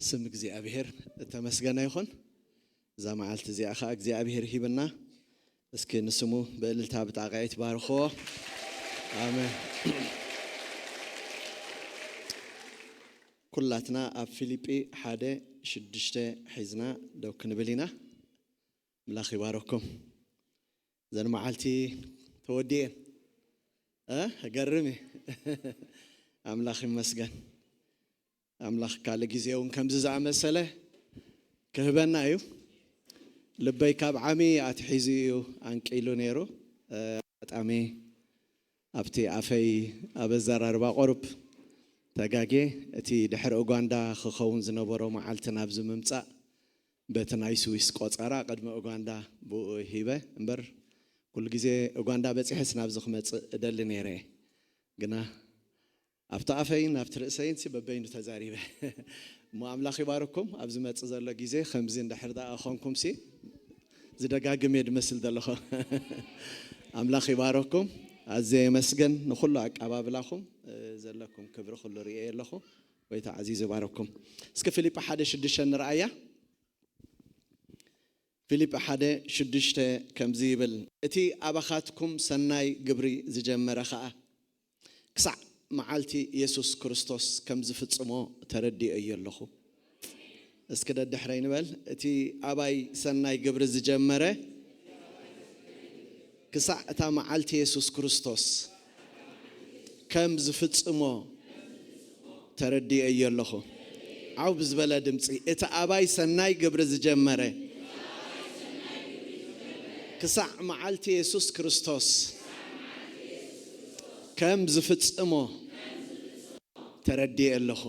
ስም እግዚኣብሔር እተመስገነ ይኹን። እዛ መዓልቲ እዚኣ ኸዓ እግዚኣብሔር ሂብና። እስኪ ንስሙ ብእልልታ ብጣቕዒት ባርኽዎ። ኣሜን። ኩላትና ኣብ ፊልጲ ሓደ ሽዱሽተ ሒዝና ደው ክንብል ኢና። ኣምላኽ ይባረኩም። እዘን መዓልቲ ተወዲኤን። እ? ገርም እዩ። ኣምላኽ ይመስገን። ኣምላኽ ካልእ ግዜ እውን ከምዚ ዝኣመሰለ ክህበና እዩ። ልበይ ካብ ዓሚ ኣትሒዙ እዩ ኣንቂሉ ነይሩ። እ፣ ኣጋጣሚ ኣብቲ ኣፈይ ኣብ ኣዘራርባ ቁሩብ ተጋጌ። እቲ ድሕሪ ኡጋንዳ ክኸውን ዝነበሮ መዓልቲ ናብዚ ምምጻእ በቲ ናይ ስዊስ ቆጸራ ቅድሚ ኡጋንዳ ብኡ ሂበ እምበር፣ ኩሉ ግዜ ኡጋንዳ በጺሐስ ናብዚ ክመጽእ እደሊ ነይረ እየ። ግና ኣብቲ ኣፈይን ኣብቲ ርእሰይን ሲ በበይኑ ተዛሪበ። እሞ ኣምላኽ ይባርኩም። ኣብ ዝመጽእ ዘሎ ግዜ ከምዚ እንድሕር ደኣ ኾንኩም ሲ ዝደጋግም እየ ድመስል ዘለኹ። ኣምላኽ ይባረኩም። ኣዝየ የመስገን ንኹሉ ኣቀባብላኹም፣ እ፣ ዘለኩም ክብሪ ኩሉ ርእየ ኣለኹ። ጎይታ ዓዚዙ ይባረኩም። እስኪ ፊልጲ ሓደ ሽዱሽተ ንርኣያ። ፊልጲ ሓደ ሽዱሽተ ከምዚ ይብል፣ እቲ ኣባኻትኩም ሰናይ ግብሪ ዝጀመረ ኸኣ ክሳዕ መዓልቲ የሱስ ክርስቶስ ከም ዝፍጽሞ ተረዲኦዮ ኣለኹ። እስኪ ደድሕረይ ንበል። እቲ ኣባይ ሰናይ ግብሪ ዝጀመረ ክሳዕ እታ መዓልቲ የሱስ ክርስቶስ ከም ዝፍጽሞ ተረዲኦዮ ኣለኹ። ዓው ብዝበለ ድምፂ፣ እቲ ኣባይ ሰናይ ግብሪ ዝጀመረ ክሳዕ መዓልቲ የሱስ ክርስቶስ ከም ዝፍጽሞ ተረዲኤ ኣለኹ።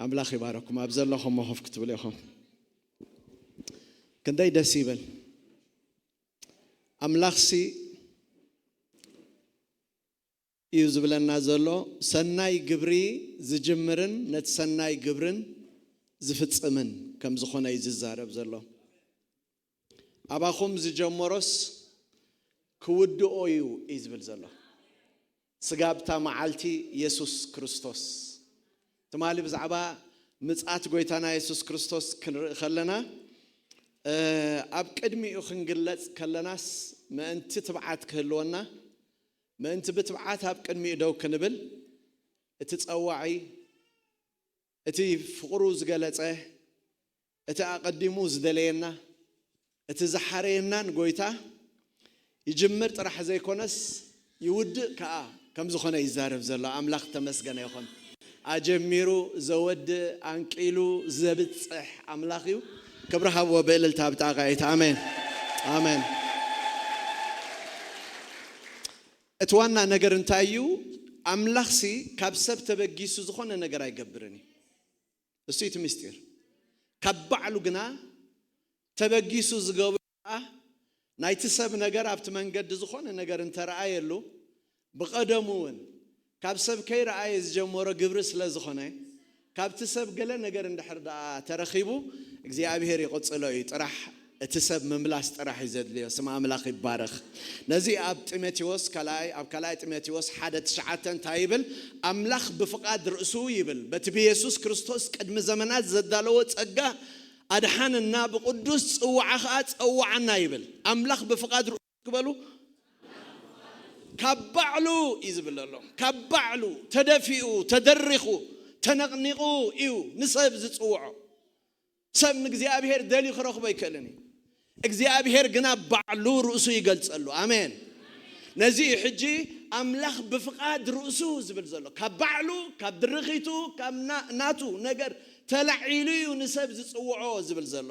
ኣምላኽ ይባረኩም። ኣብ ዘለኹም ኮፍ ክትብሉ ኢኹም። ክንደይ ደስ ይብል። ኣምላኽሲ እዩ ዝብለና ዘሎ፣ ሰናይ ግብሪ ዝጅምርን ነቲ ሰናይ ግብርን ዝፍጽምን ከም ዝኾነ እዩ ዝዛረብ ዘሎ። ኣባኹም ዝጀመሮስ ክውድኦ እዩ እዩ ዝብል ዘሎ። ስጋብ እታ መዓልቲ የሱስ ክርስቶስ። ትማሊ ብዛዕባ ምጽኣት ጎይታና የሱስ ክርስቶስ ክንርኢ ከለና፣ እ፣ ኣብ ቅድሚኡ ክንግለጽ ከለናስ ምእንቲ ትብዓት ክህልወና፣ ምእንቲ ብትብዓት ኣብ ቅድሚኡ ደው ክንብል፣ እቲ ጸዋዒ፣ እቲ ፍቕሩ ዝገለጸ፣ እቲ ኣቐዲሙ ዝደለየና፣ እቲ ዝሓረየናን ጎይታ ይጅምር ጥራሕ ዘይኮነስ ይውድእ ከኣ ከም ዝኾነ ይዛረብ ዘሎ። ኣምላኽ ተመስገነ ይኹን። ኣጀሚሩ ዘወድእ፣ ኣንቂሉ ዘብጽሕ ኣምላኽ እዩ። ክብሪ ሃብዎ ብእልልታ ብጣቕዒት። ኣሜን። ኣሜን። እቲ ዋና ነገር እንታይ እዩ? ኣምላኽሲ ካብ ሰብ ተበጊሱ ዝኾነ ነገር ኣይገብርን እዩ። እሱ እቲ ምስጢር። ካብ ባዕሉ ግና ተበጊሱ ዝገብሮ ከኣ ናይቲ ሰብ ነገር ኣብቲ መንገዲ ዝኾነ ነገር እንተረኣየሉ፣ ብቐደሙ እውን ካብ ሰብ ከይረኣየ ዝጀመሮ ግብሪ ስለ ዝኾነ፣ ካብቲ ሰብ ገለ ነገር እንድሕር ደኣ ተረኺቡ፣ እግዚኣብሔር ይቕጽሎ እዩ ጥራሕ። እቲ ሰብ ምምላስ ጥራሕ እዩ ዘድልዮ። ስም ኣምላኽ ይባረኽ። ነዚ ኣብ ጢሞቴዎስ ካልኣይ፣ ኣብ ካልኣይ ጢሞቴዎስ ሓደ ትሽዓተ እንታይ ይብል? ኣምላኽ ብፍቓድ ርእሱ ይብል፣ በቲ ብየሱስ ክርስቶስ ቅድሚ ዘመናት ዘዳለዎ ጸጋ ኣድሓነና፣ ብቕዱስ ጽዋዓ ኸኣ ጸዋዓና ይብል። ኣምላኽ ብፍቓድ ርእሱ ክበሉ ካብ ባዕሉ እዩ ዝብል ዘሎ። ካብ ባዕሉ ተደፊኡ፣ ተደሪኹ፣ ተነቕኒቑ እዩ ንሰብ ዝጽውዖ። ሰብ ንእግዚኣብሔር ደልዩ ክረኽቦ ኣይክእልን እዩ። እግዚኣብሔር ግና ባዕሉ ርእሱ ይገልጸሉ። ኣሜን። ነዚ እዩ ሕጂ ኣምላኽ ብፍቓድ ርእሱ ዝብል ዘሎ። ካብ ባዕሉ፣ ካብ ድርኺቱ፣ ካብ ና-፣ ናቱ ነገር ተላዒሉ እዩ ንሰብ ዝጽውዖ ዝብል ዘሎ።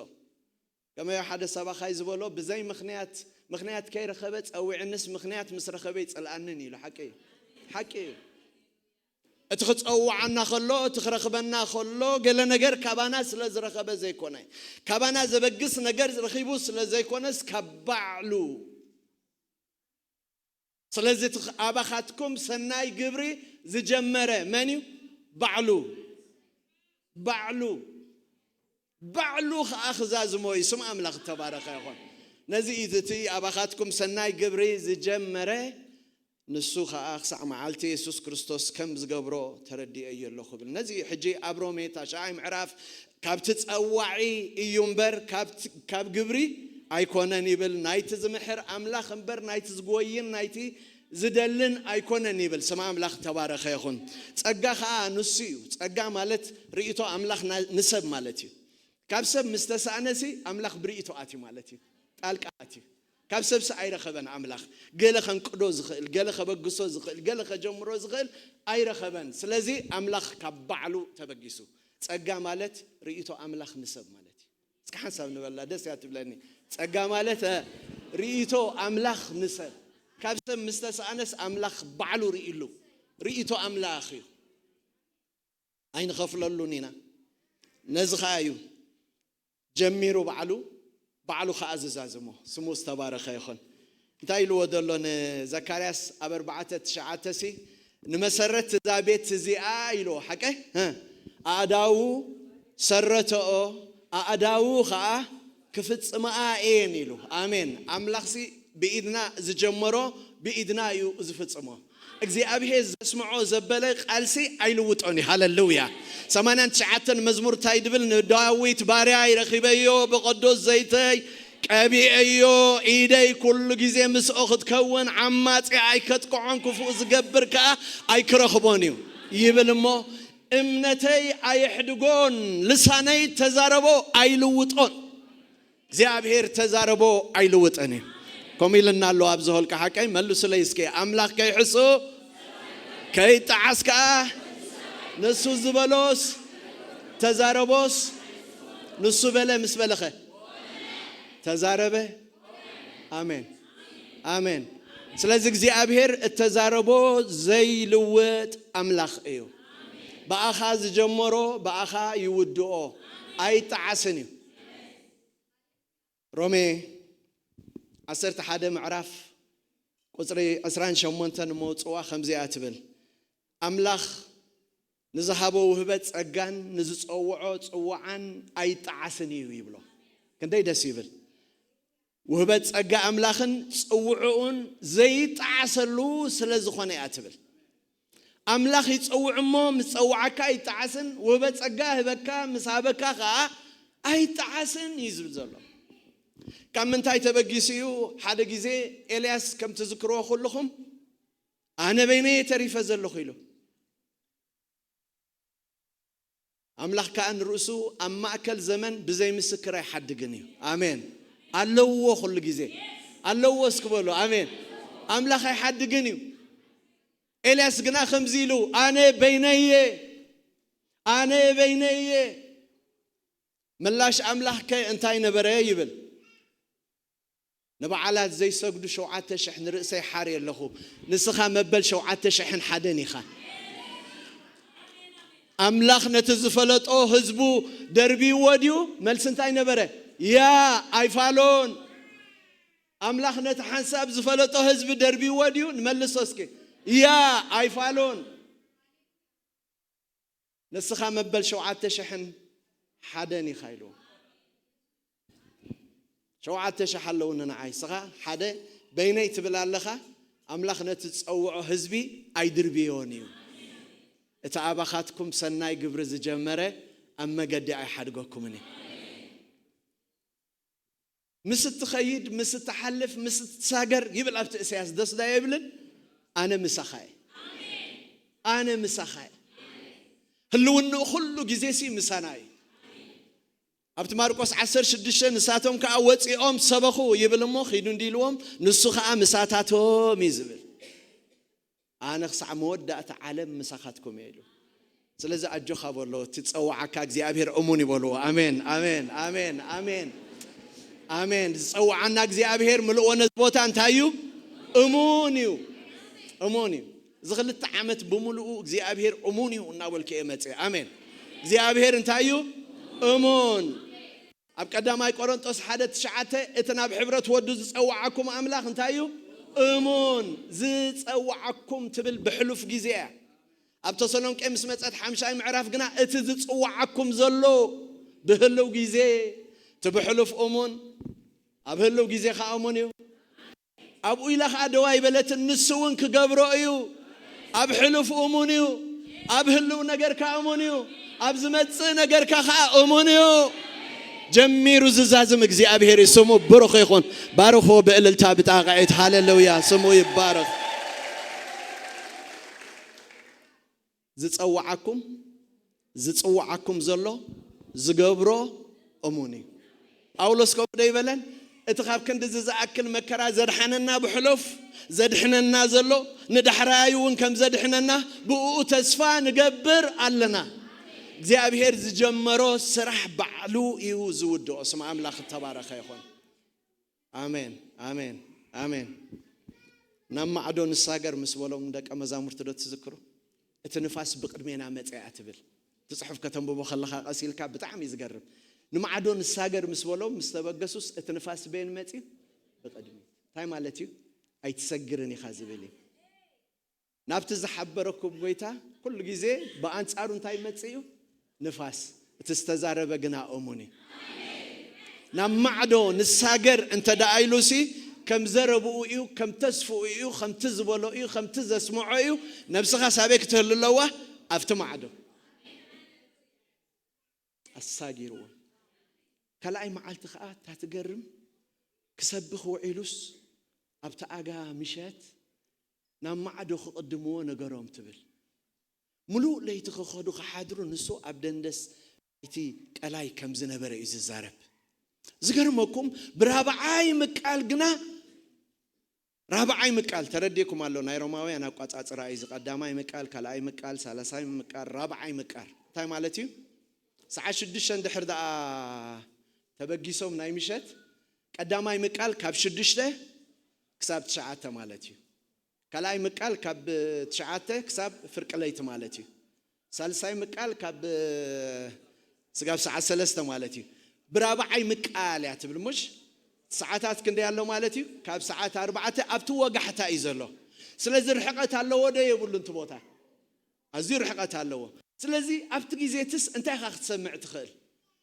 ከመይ ሓደ ሰባኻይ ዝበሎ፣ ብዘይ ምኽንያት፣ ምኽንያት ከይረኸበ ጸዊዕንስ፣ ምኽንያት ምስ ረኸበ ይጸልኣንን ኢሉ። ሓቂ እዩ። ሓቂ እዩ። እቲ ክጸውዓና ከሎ፣ እቲ ክረኽበና ከሎ፣ ገለ ነገር ካባና ስለ ዝረኸበ ዘይኮነ፣ ካባና ዘበግስ ነገር ረኺቡ ስለ ዘይኮነስ፣ ካብ ባዕሉ። ስለዚ እቲ ኣባኻትኩም ሰናይ ግብሪ ዝጀመረ መን እዩ? ባዕሉ። ባዕሉ። ባዕሉ ኸኣ ክዛዝሞ እዩ። ስም ኣምላኽ እተባረኸ ይኹን። ነዚ እዩ እቲ ኣባኻትኩም ሰናይ ግብሪ ዝጀመረ ንሱ ኸኣ ክሳዕ መዓልቲ የሱስ ክርስቶስ ከም ዝገብሮ ተረዲኤዮ ኣለኹ ይብል። ነዚ ሕጂ ኣብ ሮሜ ታሽዓይ ምዕራፍ ካብቲ ጸዋዒ እዩ እምበር ካብቲ- ካብ ግብሪ ኣይኮነን ይብል። ናይቲ ዝምሕር ኣምላኽ እምበር ናይቲ ዝጎይን ናይቲ ዝደልን ኣይኮነን ይብል። ስም ኣምላኽ ተባረኸ ይኹን። ጸጋ ኸኣ ንሱ እዩ። ጸጋ ማለት ርእይቶ ኣምላኽ ና- ንሰብ ማለት እዩ። ካብ ሰብ ምስ ተሳእነሲ ኣምላኽ ብርእይቶ ኣትዩ ማለት እዩ። ጣልቃ ኣትዩ። ካብ ሰብሲ ኣይረኸበን ኣምላኽ። ገለ ከንቅዶ ዝኽእል፣ ገለ ከበግሶ ዝኽእል፣ ገለ ከጀምሮ ዝኽእል ኣይረኸበን። ስለዚ ኣምላኽ ካብ ባዕሉ ተበጊሱ። ጸጋ ማለት ርእይቶ ኣምላኽ ንሰብ ማለት እዩ። እስኪ ሓንሳብ ንበላ፣ ደስ እያ ትብለኒ። ጸጋ ማለት እ፣ ርእይቶ ኣምላኽ ንሰብ። ካብ ሰብ ምስ ተሳእነስ ኣምላኽ ባዕሉ ርእይሉ። ርእይቶ ኣምላኽ እዩ። ኣይንኸፍለሉን ኢና። ነዚ ኸኣ እዩ ጀሚሩ ባዕሉ፣ ባዕሉ ኸኣ ዝዛዝሞ። ስሙ ዝተባረኸ ይኹን። እንታይ ኢልዎ ዘሎ ንዘካርያስ ኣብ ኣርባዕተ ትሽዓተ ሲ፣ ንመሰረት እዛ ቤት እዚኣ ኢልዎ፣ ሓቀ? እ፣ ኣእዳዉ ሰረተኦ፣ ኣእዳዉ ኸኣ ክፍጽምኣ እየን ኢሉ። ኣሜን። ኣምላኽሲ ብኢድና ዝጀመሮ ብኢድና እዩ ዝፍጽሞ። እግዚኣብሔር ዘስምዖ ዘበለ ቃልሲ ኣይልውጦን እዩ። ሃለሉያ። ሰማንያን ትሽዓተን መዝሙር እንታይ ድብል? ንዳዊት ባርያይ ረኺበዮ፣ ብቐዶስ ዘይተይ ቀቢኤዮ፣ ኢደይ ኩሉ ግዜ ምስኦ ክትከውን፣ ዓማጺ ኣይከጥቅዖን፣ ክፉእ ዝገብር ከኣ ኣይክረኽቦን እዩ ይብል እሞ፣ እምነተይ ኣየሕድጎን፣ ልሳነይ ተዛረቦ ኣይልውጦን። እግዚኣብሔር ተዛረቦ ኣይልውጥን እዩ። ከምኡ ኢልና ኣሎ ኣብዚ ሆልካ ሓቀይ መልሱለይ እስኪ። ኣምላኽ ከይሕሱ ከይጠዓስ ከኣ ንሱ ዝበሎስ ተዛረቦስ ንሱ በለ ምስ በለኸ ተዛረበ። ኣሜን ኣሜን። ስለዚ እግዚኣብሔር እተዛረቦ ዘይልወጥ ኣምላኽ እዩ። ብኣኻ ዝጀመሮ ብኣኻ ይውድኦ፣ ኣይጠዓስን እዩ። ሮሜ ዓሰርተ ሓደ ምዕራፍ ቁጽሪ ዕስራን ሸሞንተን እሞ ጽዋ ከምዚኣ ትብል፣ ኣምላኽ ንዝሃቦ ውህበት ጸጋን ንዝጸውዖ ጽዋዓን ኣይጠዓስን እዩ ይብሎ። ክንደይ ደስ ይብል! ውህበት ጸጋ ኣምላኽን ጽውዕኡን ዘይጠዓሰሉ ስለ ዝኾነ እያ ትብል። ኣምላኽ ይጸውዕ እሞ ምስ ጸውዓካ ኣይጠዓስን፣ ውህበት ጸጋ ህበካ ምስ ሃበካ ኸኣ ኣይጠዓስን እዩ ዝብል ዘሎ። ካብ ምንታይ ተበጊሱ እዩ? ሓደ ግዜ ኤልያስ ከም ትዝክርዎ ኩልኹም፣ ኣነ በይነየ ተሪፈ ዘለኹ ኢሉ። ኣምላኽ ከኣ ንርእሱ ኣብ ማእከል ዘመን ብዘይ ምስክር ኣይሓድግን እዩ። ኣሜን። ኣለዎ፣ ኩሉ ግዜ ኣለዎ። እስኪ በሉ ኣሜን። ኣምላኽ ኣይሓድግን እዩ። ኤልያስ ግና ከምዚ ኢሉ፣ ኣነ በይነየ፣ ኣነ በይነየ። ምላሽ ኣምላኽ ከ እንታይ ነበረ ይብል? ንበዓላት ዘይሰግዱ ሸውዓተ ሽሕ ንርእሰይ ሓርየ ኣለኹ። ንስኻ መበል ሸውዓተ ሽሕን ሓደን ኢኻ። ኣምላኽ ነቲ ዝፈለጦ ህዝቡ ደርብይዎ ድዩ? መልሲ እንታይ ነበረ? ያ ኣይፋሎን። ኣምላኽ ነቲ ሓንሳብ ዝፈለጦ ህዝቢ ደርብይዎ ድዩ? ንመልሶ እስኪ። ያ ኣይፋሎን። ንስኻ መበል ሸውዓተ ሽሕን ሓደን ኢኻ ኢልዎ። ሸውዓተ ሽሕ ኣለውኒ ንዓይ፣ ንስኻ ሓደ በይነይ ትብል ኣለኻ። ኣምላኽ ነቲ ዝጸውዖ ህዝቢ ኣይድርብዮን እዩ። እቲ ኣባኻትኩም ሰናይ ግብሪ ዝጀመረ ኣብ መገዲ ኣይሓድገኩምን እዩ። ምስ እትኸይድ፣ ምስ እትሓልፍ፣ ምስ እትሳገር ይብል ኣብቲ እሳያስ፣ ደስ ዳ የብልን? ኣነ ምሳኻ እየ። ኣነ ምሳኻ እየ። ህልውንኡ ኩሉ ግዜ ሲ ምሳና እዩ። ኣብቲ ማርቆስ ዓሰርተ ሽዱሽተ ንሳቶም ከኣ ወጺኦም ሰበኹ ይብል እሞ፣ ኺዱ እንዲ ኢልዎም፣ ንሱ ኸኣ ምሳታቶም እዩ ዝብል። ኣነ ክሳዕ መወዳእታ ዓለም ምሳኻትኩም እየ ኢሉ። ስለዚ ኣጆኻ በሎ፣ እቲ ዝጸውዓካ እግዚኣብሔር እሙን እዩ በልዎ። ኣሜን፣ ኣሜን፣ ኣሜን፣ ኣሜን፣ ኣሜን። ዝጸውዓና እግዚኣብሔር ምልእዎ ነዚ ቦታ እንታይ እዩ? እሙን እዩ፣ እሙን እዩ። እዚ ክልተ ዓመት ብምልኡ እግዚኣብሔር እሙን እዩ እናበልኩ እየ መጽእ። ኣሜን። እግዚኣብሔር እንታይ እዩ? እሙን። ኣብ ቀዳማይ ቆሮንጦስ ሓደ ትሽዓተ፣ እቲ ናብ ሕብረት ወዱ ዝጸውዓኩም ኣምላኽ እንታይ እዩ? እሙን። ዝጸውዓኩም ትብል ብሕሉፍ ግዜ እያ። ኣብ ተሰሎንቄ ምስ መጸት ሓምሻይ ምዕራፍ ግና እቲ ዝጽውዓኩም ዘሎ ብህልው ግዜ፣ እቲ ብሕሉፍ እሙን፣ ኣብ ህልው ግዜ ኸኣ እሙን እዩ። ኣብኡ ኢላ ኸዓ ደው ኣይበለትን። ንሱ እውን ክገብሮ እዩ። ኣብ ሕሉፍ እሙን እዩ። ኣብ ህልው ነገርካ እሙን እዩ። ኣብ ዝመጽእ ነገርካ ኸዓ እሙን እዩ። ጀሚሩ ዝዛዝም እግዚኣብሔር እዩ። ስሙ ብሩኽ ይኹን። ባርኽዎ ብእልልታ ብጣቕዒት። ሃሌሉያ፣ ስሙ ይባረኽ። ዝጸውዓኩም ዝጽውዓኩም ዘሎ ዝገብሮ እሙን እዩ። ጳውሎስ ከምኡ ዶ ይበለን? እቲ ካብ ክንድዚ ዝኣክል መከራ ዘድሓነና ብሕሉፍ ዘድሕነና ዘሎ፣ ንዳሕራይ እውን ከም ዘድሕነና ብእኡ ተስፋ ንገብር ኣለና። እግዚኣብሔር ዝጀመሮ ስራሕ ባዕሉ እዩ ዝውድኦ። ስም ኣምላኽ እተባረኸ ይኹን። ኣሜን፣ ኣሜን፣ ኣሜን። ናብ ማዕዶ ንሳገር ምስ በሎም ደቀ መዛሙርቲ ዶ ትዝክሩ? እቲ ንፋስ ብቕድሜና መጸ እያ ትብል። እቲ ጽሑፍ ከተንብቦ ከለኻ ቀስ ኢልካ ብጣዕሚ እዩ ዝገርም። ንማዕዶ ንሳገር ምስ በሎም ምስ ተበገሱስ እቲ ንፋስ በየን መጽዩ? ብቕድሚት። እንታይ ማለት እዩ? ኣይትሰግርን ኢኻ ዝብል እዩ። ናብቲ ዝሓበረኩም ጎይታ ኩሉ ግዜ ብኣንጻሩ እንታይ ይመጽእ እዩ? ንፋስ። እቲ ዝተዛረበ ግና እሙን እዩ። ናብ ማዕዶ ንሳገር እንተ ደኣ ኢሉሲ ከም ዘረብኡ እዩ፣ ከም ተስፍኡ እዩ፣ ከምቲ ዝበሎ እዩ፣ ከምቲ ዘስምዖ እዩ። ነብስኻ ሳበይ ክትህሉ ኣለዋ? ኣብቲ ማዕዶ። ኣሳጊርዎ። ካልኣይ መዓልቲ ኸዓ እታ ትገርም ክሰብኽ ውዒሉስ ኣብቲ ኣጋ ምሸት ናብ ማዕዶ ክቕድምዎ ነገሮም ትብል። ምሉእ ለይቲ ክኸዱ ክሓድሩ ንሱ ኣብ ደንደስ እቲ ቀላይ ከም ዝነበረ እዩ ዝዛረብ። ዝገርመኩም ብራብዓይ ምቃል ግና ራብዓይ ምቃል ተረዲእኩም ኣሎ። ናይ ሮማውያን ኣቋጻጽራ እዩ። እዚ ቀዳማይ ምቃል፣ ካልኣይ ምቃል፣ ሳልሳይ ምቃል፣ ራብዓይ ምቃል እንታይ ማለት እዩ? ሰዓት ሽዱሽተ እንድሕር ደኣ ተበጊሶም ናይ ምሸት ቀዳማይ ምቃል ካብ ሽዱሽተ ክሳብ ትሽዓተ ማለት እዩ። ካልኣይ ምቃል ካብ ትሽዓተ ክሳብ ፍርቂ ለይቲ ማለት እዩ። ሳልሳይ ምቃል ካብ ስጋብ ሰዓት ሰለስተ ማለት እዩ። ብራብዓይ ምቃል እያ ትብል ሙሽ ሰዓታት ክንደይ ኣሎ ማለት እዩ? ካብ ሰዓት ኣርባዕተ ኣብቲ ወጋሕታ እዩ ዘሎ። ስለዚ ርሕቀት ኣለዎ ዶ የብሉን? እቲ ቦታ ኣዝዩ ርሕቀት ኣለዎ። ስለዚ ኣብቲ ግዜ ትስ እንታይ ኢኻ ክትሰምዕ ትኽእል?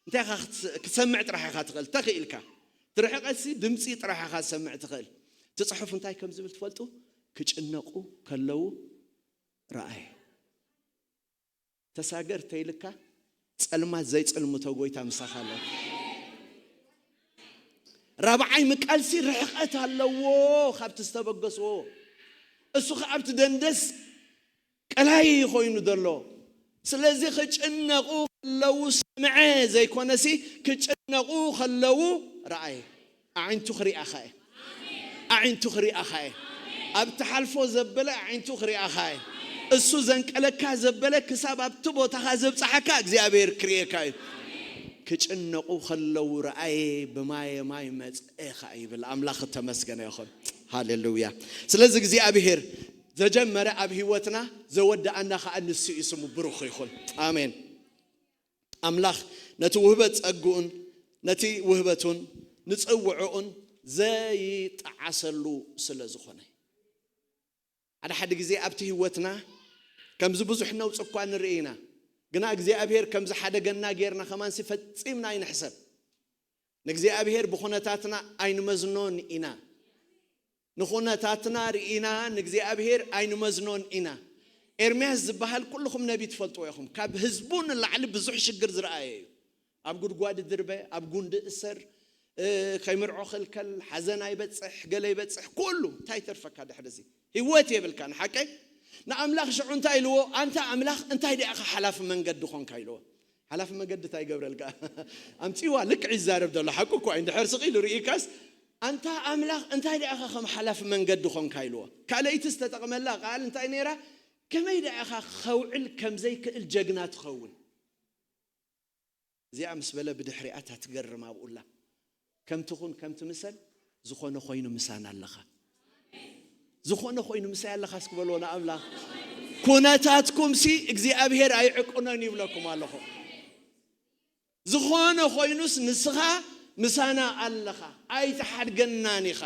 እንታይ ኢኻ ክትስ- ክትሰምዕ ጥራሕ ኢኻ ትኽእል? ተኽኢልካ እቲ ርሕቀትሲ ድምፂ ጥራሕ ኢኻ ትሰምዕ ትኽእል። እቲ ፅሑፍ እንታይ ከም ዝብል ትፈልጡ? ክጭነቁ ከለዉ ረኣየ። ተሳገር ተይልካ ጸልማት ዘይጸልምቶ ጎይታ ምሳኻ ኣሎ። ራብዓይ ምቃልሲ ርሕቐት ኣለዎ ካብቲ ዝተበገስዎ። እሱ ኸዓ ኣብቲ ደንደስ ቀላይ ኮይኑ ዘሎ። ስለዚ ክጭነቑ ከለዉ ሰምዐ ዘይኮነሲ ክጭነቑ ከለዉ ረኣየ። ኣዒንቱ ክሪኣኻ እየ። ኣዒንቱ ክሪኣኻ እየ። ኣብ ትሓልፎ ዘበለ ኣዒንቱ ክሪኣኻ እየ። እሱ ዘንቀለካ ዘበለ ክሳብ ኣብቲ ቦታኻ ዘብጽሓካ እግዚኣብሔር ክርእየካ እዩ። ክጭነቑ ከለዉ ረኣየ ብማየ ማይ መጽኤ ኸኣ ይብል። ኣምላኽ እተመስገነ ይኹን። ሃሌሉያ። ስለዚ እግዚኣብሔር ዘጀመረ ኣብ ህይወትና ዘወድኣና ኸኣ ንሱ እዩ። ስሙ ብሩኽ ይኹን። ኣሜን። ኣምላኽ ነቲ ውህበት ጸግኡን ነቲ ውህበቱን ንጽውዕኡን ዘይጠዓሰሉ ስለ ዝኾነ። ሓደ ሓደ ግዜ ኣብቲ ህይወትና ከምዚ ብዙሕ ነውጽ እኳ ንርኢ ኢና፣ ግና እግዚኣብሔር ከም ዝሓደገና ጌርና ከማንሲ ፈጺምና ኣይንሕሰብ። ንእግዚኣብሔር ብኹነታትና ኣይንመዝኖን ኢና። ንኹነታትና ርኢና ንእግዚኣብሔር ኣይንመዝኖን ኢና። ኤርምያስ ዝበሃል ኩልኹም ነቢ ትፈልጥዎ ኢኹም። ካብ ህዝቡ ንላዕሊ ብዙሕ ሽግር ዝረኣየ እዩ። ኣብ ጉድጓድ ድርበ፣ ኣብ ጉንዲ እሰር፣ እ፣ ከይምርዖ ክልከል፣ ሓዘን ኣይበጽሕ፣ ገለ ይበጽሕ፣ ኩሉ እንታይ ተርፈካ ድሕሪ እዚ? ህይወት የብልካን፣ ሓቀይ? ንኣምላኽ ሽዑ እንታይ ኢልዎ? ኣንታ ኣምላኽ እንታይ ደኣ ኢኻ ሓላፊ መንገዲ ኾንካ ኢልዎ። ሓላፊ መንገዲ እንታይ ይገብረልካ? ኣምጺዋ ልክዕ ይዛረብ ዘሎ ሓቁ እኮ እዩ። እንድሕር ስቕ ኢሉ ርኢካስ ኣንታ ኣምላኽ እንታይ ደኣ ኢኻ ከም ሓላፊ መንገዲ ኾንካ ኢልዎ። ካልኣይቲ ዝተጠቕመላ ቃል እንታይ ነይራ? ከመይ ደኣ ኢኻ ከውዕል ከም ዘይክእል ጀግና ትኸውን? እዚኣ ምስ በለ ብድሕሪኣ እታ ትገርም ኣብኡላ። ከምቲ ኹን ከምቲ ምሰል ዝኾነ ኮይኑ ምሳና ኣለኻ። ዝኾነ ኮይኑ ምሳይ ኣለኻ እስኪ በልዎ ንኣምላኽ። ኩነታትኩም ሲ እግዚኣብሔር ኣይዕቅኖን ይብለኩም ኣለኹ። ዝኾነ ኮይኑስ ንስኻ ምሳና ኣለኻ። ኣይትሓድገናን ኢኻ።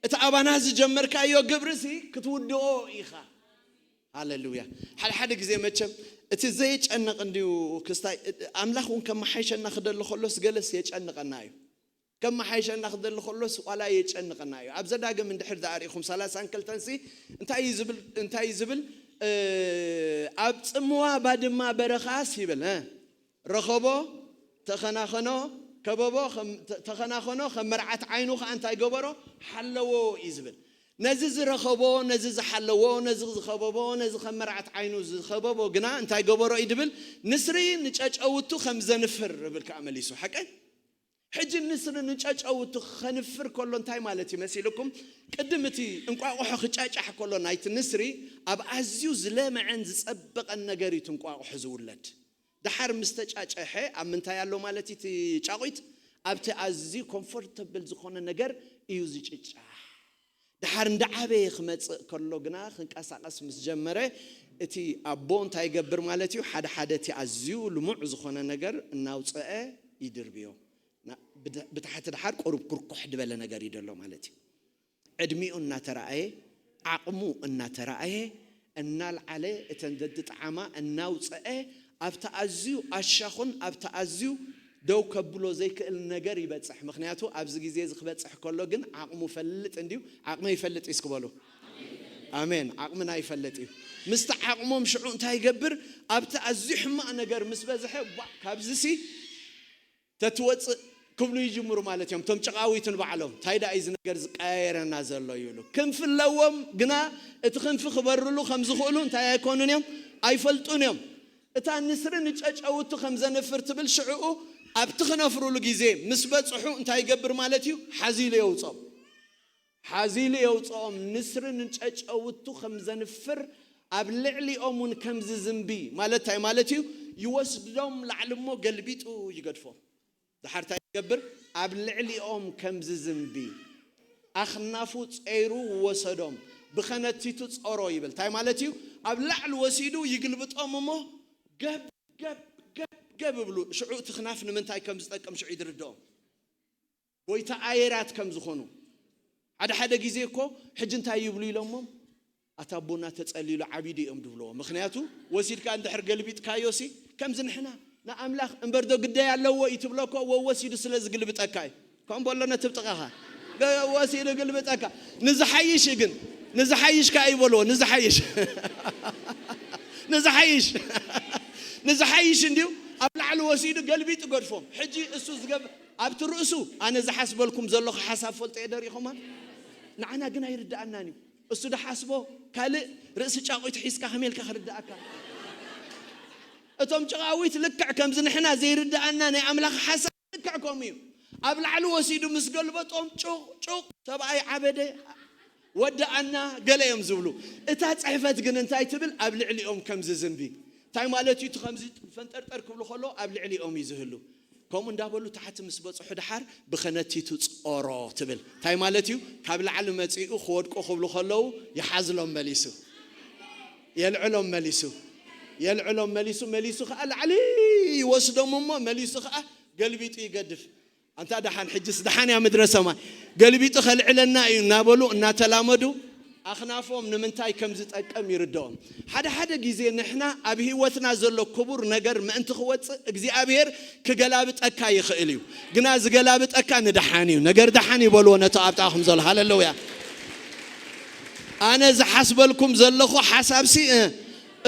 እቲ ኣባና ዝጀመርካዮ ግብሪ ሲ ክትውድኦ ኢኻ። ሃሌሉያ። ሓደ ሓደ ግዜ መቸም እቲ ዘየጨንቕ እንድዩ ክስታይ ኣምላኽ እውን ከመሓይሸና ክደሊ ከሎስ ገለስ የጨንቐና እዩ። ከመሓይሸና ክደሊ ከሎስ ዋላ የጨንቐና እዩ። ኣብ ዘዳግም እንድሕር ዝኣርኢኹም ሰላሳን ክልተን ሲ እንታይ እዩ ዝብል? እንታይ እዩ ዝብል? ኣብ ጽምዋ ባድማ በረኻስ ይብል ረኸቦ፣ ተኸናኸኖ፣ ከበቦ፣ ተኸናኸኖ፣ ከም መርዓት ዓይኑ ከዓ እንታይ ገበሮ? ሓለዎ እዩ ዝብል። ነዚ ዝረኸቦ፣ ነዚ ዝሓለዎ፣ ነዚ ዝኸበቦ፣ ነዚ ከም መርዓት ዓይኑ ዝኸበቦ ግና እንታይ ገበሮ እዩ ድብል? ንስሪ ንጨጨውቱ ከም ዘንፍር ብል ከዓ መሊሱ። ሓቀይ? ሕጂ ንስሪ ንጨጨውቱ ከንፍር ከሎ እንታይ ማለት እዩ መሲልኩም? ቅድም እቲ እንቋቑሖ ክጫጫሕ ከሎ ናይቲ ንስሪ ኣብ ኣዝዩ ዝለምዐን ዝጸበቐን ነገር እዩ እቲ እንቋቑሖ ዝውለድ። ደሓር ምስ ተጫጨሐ ኣብ ምንታይ ኣሎ ማለት እዩ እቲ ጫቑት? ኣብቲ ኣዝዩ ኮምፎርተብል ዝኾነ ነገር እዩ ዝጭጫሕ። ደሓር እንዳዓበየ ክመጽእ ከሎ ግና ክንቀሳቐስ ምስ ጀመረ እቲ ኣቦ እንታይ ይገብር ማለት እዩ? ሓደ ሓደ እቲ ኣዝዩ ልሙዕ ዝኾነ ነገር እናውፀአ ይድርብዮ። ብታሕቲ ደሓር ቁሩብ ኩርኩሕ ዝበለ ነገር እዩ ደሎ ማለት እዩ። ዕድሚኡ እናተረኣየ፣ ዓቕሙ እናተረኣየ፣ እናልዓለ እተን ዘድጠዓማ እናውፀአ ኣብቲ ኣዝዩ ኣሻኹን ኣብቲ ኣዝዩ ደው ከብሎ ዘይክእል ነገር ይበፅሕ። ምክንያቱ ኣብዚ ግዜ እዚ ክበፅሕ ከሎ ግን ዓቕሙ ፈልጥ እንድዩ። ዓቕመ ይፈልጥ እስኪ በሉ። ኣሜን። ዓቕምና ይፈልጥ እዩ። ምስቲ ዓቕሞም ሽዑ እንታይ ይገብር? ኣብቲ ኣዝዩ ሕማቕ ነገር ምስ በዝሐ ባ ካብዚ ሲ ተትወፅእ ክብሉ ይጅምሩ ማለት እዮም። እቶም ጭቓዊት ንባዕሎም እንታይ ደኣ እዩ እዚ ነገር ዝቀያየረና ዘሎ ይብሉ። ክንፊ ኣለዎም፣ ግና እቲ ክንፊ ክበርሉ ከም ዝኽእሉ እንታይ ኣይኮኑን እዮም? ኣይፈልጡን እዮም። እታ ንስሪ ንጨጨውቱ ከም ዘንፍር ትብል ሽዕኡ ኣብቲ ክነፍሩሉ ግዜ ምስ በጽሑ እንታይ ይገብር ማለት እዩ? ሓዚሉ የውጾም። ሓዚሉ የውጽኦም። ንስሪ ንጨጨውቱ ከም ዘንፍር ኣብ ልዕሊኦም እውን ከም ዝዝንቢ ማለት እንታይ ማለት እዩ? ይወስዶም ላዕሊ እሞ ገልቢጡ ይገድፎም። ድሓር እንታይ ይገብር? ኣብ ልዕሊኦም ከም ዝዝንቢ ኣኽናፉ ጸይሩ ወሰዶም፣ ብኸነቲቱ ጾሮ ይብል። እንታይ ማለት እዩ? ኣብ ላዕሊ ወሲዱ ይግልብጦም እሞ ገብ ገብ ገብ ገብ ይብሉ። ሽዑ እቲ ክናፍ ንምንታይ ከም ዝጠቅም ሽዑ ይድርድኦም። ጎይታ ኣየራት ከም ዝኾኑ ሓደ ሓደ ግዜ እኮ ሕጂ እንታይ ይብሉ ኢሎሞም ኣታ ኣቦና ተጸልዩሉ ዓቢዱ እዮም ድብልዎ። ምኽንያቱ ወሲድካ እንድሕር ገልቢጥካዮ ሲ ከምዚ ንሕና ንኣምላኽ እምበር ዶ ግዳይ ኣለዎ እዩ ትብሎ እኮ ወወሲዱ ስለ ዝግልብጠካ እዩ። ከም በሎ ነቲ ብጥቓኻ ወሲዱ ግልብጠካ። ንዝሓይሽ ግን ንዝሓይሽ ከኣ ይበልዎ። ንዝሓይሽ ንዝሓይሽ ንዝሓይሽ እንድዩ ኣብ ላዕሊ ወሲዱ ገልቢጡ ገድፎም። ሕጂ እሱ ዝገብ ኣብቲ ርእሱ ኣነ ዝሓስበልኩም ዘለኹ ሓሳብ ፈልጦ እየ ደሪኹማ። ንዓና ግን ኣይርድኣናን እዩ። እሱ ድሓስቦ ካልእ ርእሲ ጫቑት ሒዝካ ከመይ ኢልካ ክርድኣካ? እቶም ጭቓዊት ልክዕ ከምዚ ንሕና ዘይርድኣና ናይ ኣምላኽ ሓሳብ ልክዕ ከምኡ እዩ። ኣብ ላዕሊ ወሲዱ ምስ ገልበጦም ጩቕ ጩቕ ሰብኣይ ዓበደ ወደኣና ገለ እዮም ዝብሉ። እታ ጽሕፈት ግን እንታይ ትብል? ኣብ ልዕሊኦም ከም ዝዝንቢ እንታይ ማለት እዩ? እቲ ከምዚ ፈንጠርጠር ክብሉ ከለዉ ኣብ ልዕሊኦም እዩ ዝህሉ። ከምኡ እንዳበሉ ታሕቲ ምስ በጽሑ ድሓር ብኸነቲቱ ጾሮ ትብል እንታይ ማለት እዩ? ካብ ላዕሊ መጺኡ ክወድቁ ክብሉ ከለዉ ይሓዝሎም መሊሱ፣ የልዕሎም መሊሱ፣ የልዕሎም መሊሱ፣ መሊሱ ከዓ ላዕሊ ይወስዶም እሞ መሊሱ ከዓ ገልቢጡ ይገድፍ። ኣንታ ደሓን ሕጅስ ደሓን እያ ምድረ ሰማይ ገልቢጡ ከልዕለና እዩ እናበሉ እናተላመዱ ኣኽናፎም ንምንታይ ከም ዝጠቅም ይርድኦም። ሓደ ሓደ ግዜ ንሕና ኣብ ህይወትና ዘሎ ክቡር ነገር ምእንቲ ክወፅእ እግዚኣብሔር ክገላብጠካ ይኽእል እዩ። ግና ዝገላብጠካ ንደሓን እዩ። ነገር ደሓን ይበልዎ ነቶ ኣብ ጥቓኹም ዘሎ። ሃለሉያ። ኣነ ዝሓስበልኩም ዘለኹ ሓሳብሲ እ፣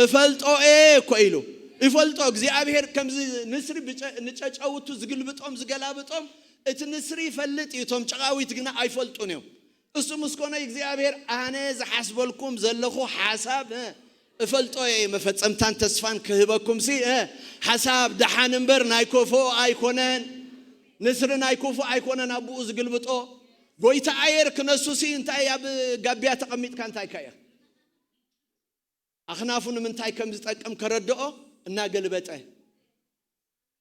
እፈልጦ እየ እኮ ኢሉ ይፈልጦ እግዚኣብሔር። ከምዚ ንስሪ ብጨ- ንጨጨውቱ ዝግልብጦም ዝገላብጦም እቲ ንስሪ ይፈልጥ እዩ፣ እቶም ጨቓዊት ግና ኣይፈልጡን እዮም። እሱ ምስ ኮነ እግዚኣብሔር ኣነ ዝሓስበልኩም ዘለኹ ሓሳብ እ፣ እፈልጦ እየ፣ መፈጸምታን ተስፋን ክህበኩም ሲ እ፣ ሓሳብ ደሓን እምበር ናይ ኮፎ ኣይኮነን። ንስሪ ናይ ኮፎ ኣይኮነን ኣብኡ ዝግልብጦ። ጎይታ ኣየር ክነሱ ሲ እንታይ ኣብ ጋቢያ ተቐሚጥካ እንታይ ካየ ኣኽናፉ ንምንታይ ከም ዝጠቅም ከረድኦ እናገልበጠ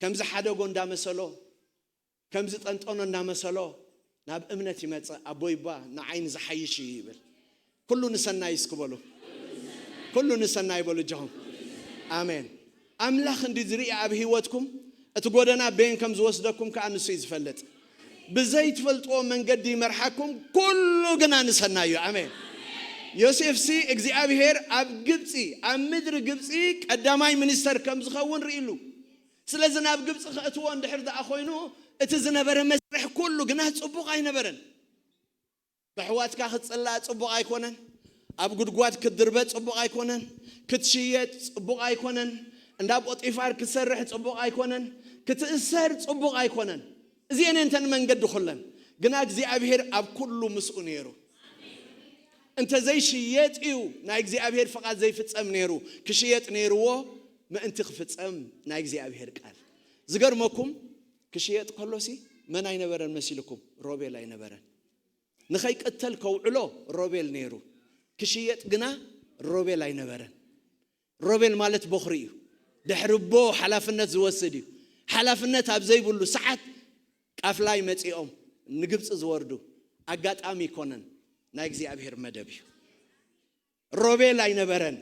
ከምዚ ሓደጎ እንዳመሰሎ ከምዚ ጠንጠኖ እንዳመሰሎ ናብ እምነት ይመጽእ። ኣቦይባ ንዓይ ንዝሓይሽ እዩ ይብል። ኩሉ ንሰናይ እስኪ በሉ። ኩሉ ንሰናይ በሉ እጃኹም። ኣሜን። ኣምላኽ እንዲ ዝርኢ ኣብ ህይወትኩም እቲ ጎደና በየን ከም ዝወስደኩም ከኣ ንሱ እዩ ዝፈልጥ። ብዘይትፈልጥዎ መንገዲ ይመርሓኩም፣ ኩሉ ግና ንሰናይ እዩ። ኣሜን። ዮሴፍሲ እግዚኣብሔር ኣብ ግብፂ ኣብ ምድሪ ግብፂ ቀዳማይ ሚኒስተር ከም ዝኸውን ርእይሉ። ስለዚ ናብ ግብፂ ከእትዎ እንድሕር ደኣ ኮይኑ እቲ ዝነበረ መስርሕ ኩሉ ግና ጽቡቕ ኣይነበረን። ብኣሕዋትካ ክትጽላእ ጽቡቕ ኣይኮነን። ኣብ ጉድጓድ ክትድርበ ጽቡቕ ኣይኮነን። ክትሽየጥ ጽቡቕ ኣይኮነን። እንዳ ጶጢፋር ክትሰርሕ ጽቡቕ ኣይኮነን። ክትእሰር ጽቡቕ ኣይኮነን። እዚአን እተን መንገዲ ኩለን። ግና እግዚኣብሔር ኣብ ኩሉ ምስኡ ነይሩ። እንተ ዘይሽየጥ እዩ ናይ እግዚኣብሔር ፍቓድ ዘይፍጸም ነይሩ። ክሽየጥ ነይርዎ ምእንቲ ክፍጸም ናይ እግዚኣብሔር ቃል። ዝገርመኩም፣ ክሽየጥ ከሎሲ መን ኣይነበረን መሲልኩም? ሮቤል ኣይነበረን። ንኸይቅተል ከውዕሎ ሮቤል ነይሩ። ክሽየጥ ግና ሮቤል ኣይነበረን። ሮቤል ማለት በኹሪ እዩ። ድሕሪ ኣቦ ሓላፍነት ዝወስድ እዩ። ሓላፍነት ኣብ ዘይብሉ ሰዓት ቃፍላይ መጺኦም ንግብጺ ዝወርዱ ኣጋጣሚ ኣይኮነን፣ ናይ እግዚኣብሔር መደብ እዩ። ሮቤል ኣይነበረን፣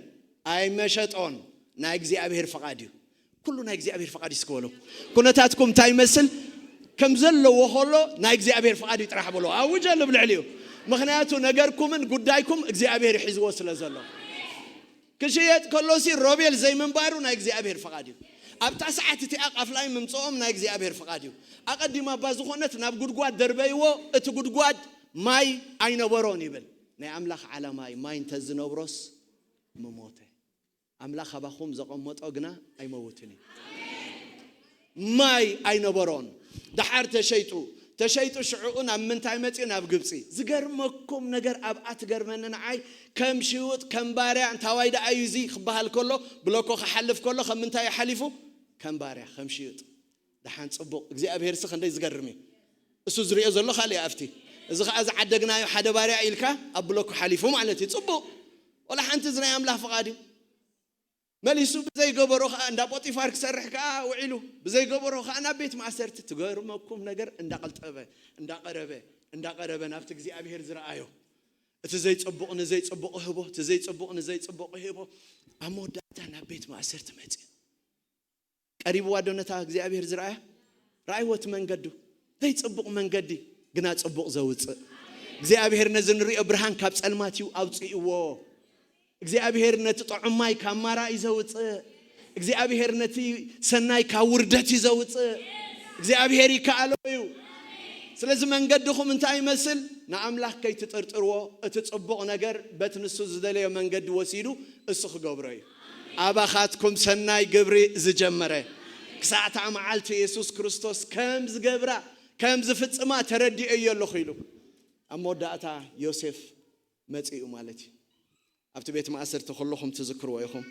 ኣይመሸጦን፣ ናይ እግዚኣብሔር ፍቓድ እዩ። ኩሉ ናይ እግዚኣብሔር ፍቓድ እዩ እስኪ በሉ። ኩነታትኩም እንታይ ይመስል? ከም ዘለዎ ከሎ ናይ እግዚኣብሔር ፍቓድ እዩ ጥራሕ በሉ። ኣውጀሉ ብልዕሊኡ። ምኽንያቱ ነገርኩምን ጉዳይኩም እግዚኣብሔር ሒዝዎ ስለ ዘሎ። ክሽየጥ ከሎሲ ሮቤል ዘይምንባሩ ናይ እግዚኣብሔር ፍቓድ እዩ። ኣብታ ሰዓት እቲኣ ቃፍላይ ምምጽኦም ናይ እግዚኣብሔር ፍቓድ እዩ። ኣቐዲማ እባ ዝኾነት ናብ ጉድጓድ ደርበይዎ፣ እቲ ጉድጓድ ማይ ኣይነበሮን ይብል። ናይ ኣምላኽ ዓላማ እዩ። ማይ እንተዝነብሮስ ምሞተ። ኣምላኽ ኣባኹም ዘቐመጦ ግና ኣይመውትን እዩ። ማይ ኣይነበሮን። ደሓር ተሸይጡ። ተሸይጡ ሽዕኡ ናብ ምንታይ መጺኡ? ናብ ግብጺ። ዝገርመኩም ነገር ኣብኣ ትገርመኒ ንዓይ፣ ከም ሽውጥ፣ ከም ባርያ፣ እንታዋይ ደኣ እዩ እዚ ክበሃል ከሎ፣ ብሎኮ ክሓልፍ ከሎ፣ ከም ምንታይ እዩ ሓሊፉ? ከም ባርያ፣ ከም ሽውጥ። ደሓን ጽቡቕ፣ እግዚኣብሔርሲ ክንደይ ዝገርም እዩ። እሱ ዝሪኦ ዘሎ ካልእ ኣብቲ። እዚ ኸዓ ዝዓደግናዮ ሓደ ባርያ ኢልካ ኣብ ብሎኮ ሓሊፉ ማለት እዩ። ጽቡቕ። ወላ ሓንቲ እዚ ናይ ኣምላኽ ፍቓድ እዩ። መሊሱ ብዘይገበሮ ኸዓ እንዳ ጶጢፋር ክሰርሕ ከኣ ውዒሉ። ብዘይገበሮ ኸዓ ናብ ቤት ማእሰርቲ። ትገርመኩም ነገር እንዳቐልጠበ፣ እንዳቐረበ፣ እንዳቐረበ ናብቲ እግዚኣብሔር ዝረኣዮ። እቲ ዘይጽቡቕ ንዘይጽቡቕ ይህቦ፣ እቲ ዘይጽቡቕ ንዘይጽቡቕ ይህቦ። ኣብ መወዳእታ ናብ ቤት ማእሰርቲ መጺኡ። ቀሪብዋ ዶ ነታ እግዚኣብሔር ዝረኣያ? ረኣይዎ እቲ መንገዱ። ዘይጽቡቕ መንገዲ፣ ግና ጽቡቕ ዘውጽእ። እግዚኣብሔር ነዚ ንሪኦ ብርሃን ካብ ጸልማት እዩ ኣውጽእዎ። እግዚኣብሔር ነቲ ጥዑም ማይ ካብ ማራ እዩ ዘውጽእ። እግዚኣብሔር ነቲ ሰናይ ካብ ውርደት እዩ ዘውጽእ። እግዚኣብሔር ይከኣሎ እዩ። ስለዚ መንገድኹም እንታይ ይመስል? ንኣምላኽ ከይትጥርጥርዎ፣ እቲ ጽቡቕ ነገር በቲ ንሱ ዝደለዮ መንገዲ ወሲዱ እሱ ክገብሮ እዩ። ኣባኻትኩም ሰናይ ግብሪ ዝጀመረ፣ ክሳዕ እታ መዓልቲ የሱስ ክርስቶስ ከም ዝገብራ፣ ከም ዝፍጽማ ተረዲኤዮ ኣለኹ ኢሉ። ኣብ መወዳእታ ዮሴፍ መጺኡ ማለት እዩ። ኣብቲ ቤት ማእሰርቲ ኩልኹም ትዝክርዎ ኢኹም።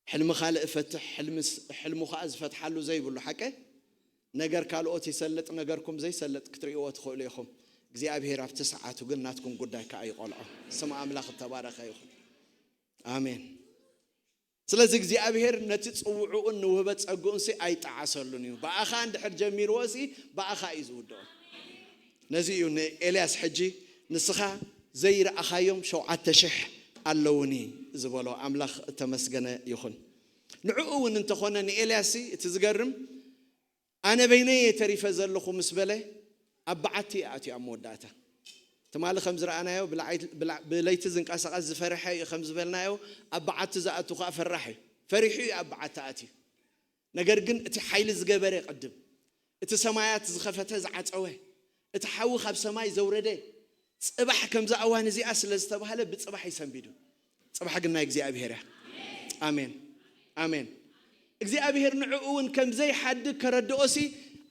ሕልሚ ካልእ እፈትሕ፣ ሕልሚ ስ-፣ ሕልሙ ኸዓ ዝፈትሓሉ ዘይብሉ ሓቀ። ነገር ካልኦት ይሰልጥ፣ ነገርኩም ዘይሰልጥ ክትርእይዎ ትኽእሉ ኢኹም። እግዚኣብሔር ኣብቲ ሰዓቱ ግን ናትኩም ጉዳይ ከኣ ይቖልዖ። ስም ኣምላኽ እተባረኸ ይኹን። ኣሜን። ስለዚ እግዚኣብሔር ነቲ ጽውዕኡን ንውህበት ጸግኡንሲ ኣይጠዓሰሉን እዩ። ብኣኻ እንድሕር ጀሚርዎሲ ብኣኻ እዩ ዝውድኦ። ነዚ እዩ ንኤልያስ ሕጂ ንስኻ ዘይረኣኻዮም ሸውዓተ ሽሕ ኣለውኒ ዝበሎ። ኣምላኽ እተመስገነ ይኹን። ንዕኡ እውን እንተኾነ ንኤልያስሲ እቲ ዝገርም ኣነ በይነይ እየ ተሪፈ ዘለኹ ምስ በለ ኣብ በዓቲ ይኣትዩ ኣብ መወዳእታ። ትማሊ ከም ዝረኣናዮ ብለዓይ-፣ ብላ-፣ ብለይቲ ዝንቀሳቐስ ዝፈርሐ እዩ ከም ዝበልናዮ ኣብ በዓቲ ዝኣቱ ከኣ ፈራሕ እዩ። ፈሪሑ እዩ ኣብ በዓቲ ኣትዩ። ነገር ግን እቲ ሓይሊ ዝገበረ ቅድም፣ እቲ ሰማያት ዝኸፈተ ዝዓጸወ፣ እቲ ሓዊ ካብ ሰማይ ዘውረደ፣ ጽባሕ ከምዛ እዋን እዚኣ ስለ ዝተባህለ ብጽባሕ እዩ ሰንቢዱ። ጽባሕ ግን ናይ እግዚኣብሔር እያ። ኣሜን፣ ኣሜን። እግዚኣብሔር ንዕኡ እውን ከም ዘይሓድግ ከረድኦሲ፣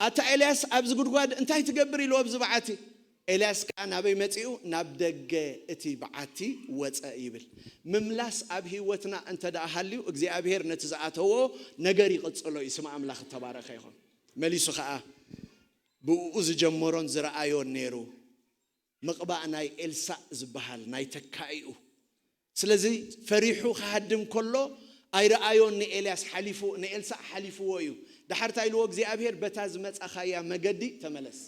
ኣታ ኤልያስ ኣብዚ ጉድጓድ እንታይ ትገብር ኢልዎ ኣብዚ በዓቲ። ኤልያስ ከኣ ናበይ መጺኡ? ናብ ደገ እቲ በዓቲ ወጸ ይብል። ምምላስ ኣብ ህይወትና እንተ ደኣ ሃልዩ እግዚኣብሔር ነቲ ዝኣተዎ ነገር ይቕጽሎ እዩ። ስም ኣምላኽ እተባረኸ ይኹን። መሊሱ ኸኣ ብእኡ ዝጀመሮን ዝረኣዮን ነይሩ። ምቕባእ ናይ ኤልሳእ ዝበሃል ናይ ተካኢኡ። ስለዚ ፈሪሑ ክሃድም ከሎ ኣይረኣዮን ንኤልያስ ሓሊፉ፣ ንኤልሳእ ሓሊፍዎ እዩ። ደሓር እንታይ ኢልዎ እግዚኣብሔር? በታ ዝመጻኻያ መገዲ ተመለስ።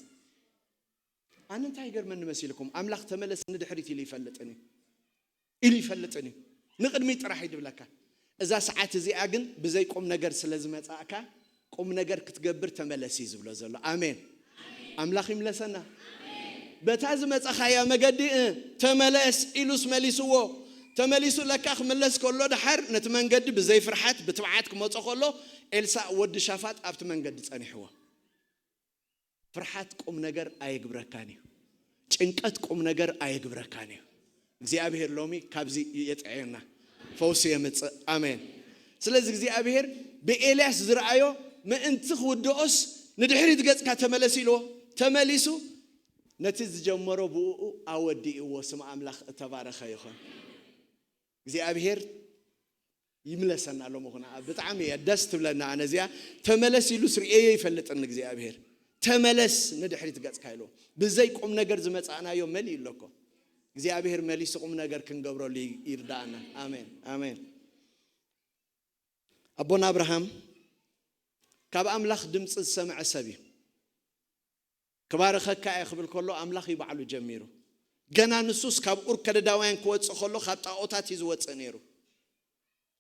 ኣነ እንታይ ይገርመኒ መሲልኩም? ኣምላኽ ተመለስ ንድሕሪት ኢሉ ይፈልጥን እዩ። ኢሉ ይፈልጥን እዩ። ንቕድሚት ጥራሕ እዩ ድብለካ። እዛ ሰዓት እዚኣ ግን ብዘይ ቁም ነገር ስለ ዝመጻእካ፣ ቁም ነገር ክትገብር ተመለስ እዩ ዝብሎ ዘሎ። ኣሜን። ኣምላኽ ይምለሰና። በታ ዝመጻኻያ መገዲ፣ እ፣ ተመለስ ኢሉስ መሊስዎ። ተመሊሱ ለካ ክምለስ ከሎ ደሓር ነቲ መንገዲ ብዘይ ፍርሓት ብትብዓት ክመጾ ከሎ፣ ኤልሳእ ወዲ ሻፋጥ ኣብቲ መንገዲ ጸኒሕዎ። ፍርሓት ቁም ነገር ኣየግብረካን እዩ። ጭንቀት ቁም ነገር ኣየግብረካን እዩ። እግዚኣብሔር ሎሚ ካብዚ የጥዕየና፣ ፈውሲ የምፅእ። ኣሜን። ስለዚ እግዚኣብሔር ብኤልያስ ዝረኣዮ ምእንቲ ክውድኦስ ንድሕሪት ገጽካ ተመለስ ኢልዎ። ተመሊሱ ነቲ ዝጀመሮ ብኡ ኣወዲእዎ። ስም ኣምላኽ እተባረኸ ይኹን። እግዚኣብሔር ይምለሰና። ሎሚ ኹና ብጣዕሚ እየ ደስ ትብለና። ኣነ እዚኣ ተመለስ ኢሉ ስርእየ ይፈልጥን እግዚኣብሔር። ተመለስ ንድሕሪት ገጽካ ኢልዎ። ብዘይ ቁም ነገር ዝመጻእናዮ መሊኡ ኣሎ እኮ። እግዚኣብሔር መሊሱ ቁም ነገር ክንገብረሉ ይርዳእና። ኣሜን ኣሜን። ኣቦና ኣብርሃም ካብ ኣምላኽ ድምፂ ዝሰምዐ ሰብ እዩ። ክባርኸካ እየ ክብል ከሎ ኣምላኽ እዩ ባዕሉ ጀሚሩ። ገና ንሱስ ካብ ኡር ከለዳውያን ክወፅእ ከሎ ካብ ጣዖታት እዩ ዝወፅእ ነይሩ።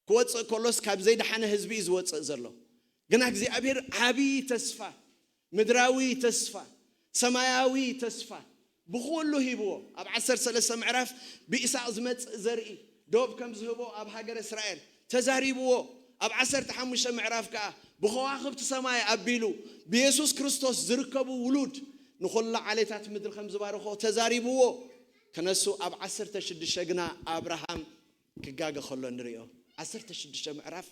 ክወፅእ ከሎስ ካብ ዘይደሓነ ህዝቢ እዩ ዝወፅእ ዘሎ። ግና እግዚኣብሔር ዓብዪ ተስፋ፣ ምድራዊ ተስፋ፣ ሰማያዊ ተስፋ ብኹሉ ሂብዎ። ኣብ ዓሰርተ ሰለስተ ምዕራፍ ብኢሳቕ ዝመፅእ ዘርኢ ዶብ ከም ዝህቦ ኣብ ሃገረ እስራኤል ተዛሪብዎ። ኣብ ዓሰርተ ሓሙሽተ ምዕራፍ ከዓ ብኸዋኽብቲ ሰማይ ኣቢሉ ብየሱስ ክርስቶስ ዝርከቡ ውሉድ ንኹላ ዓሌታት ምድሪ ከም ዝባርኾ ተዛሪብዎ። ክነሱ ኣብ ዓሰርተ ሽዱሽተ ግና ኣብርሃም ክጋገ ከሎ ንሪኦ። ዓሰርተ ሽዱሽተ ምዕራፍ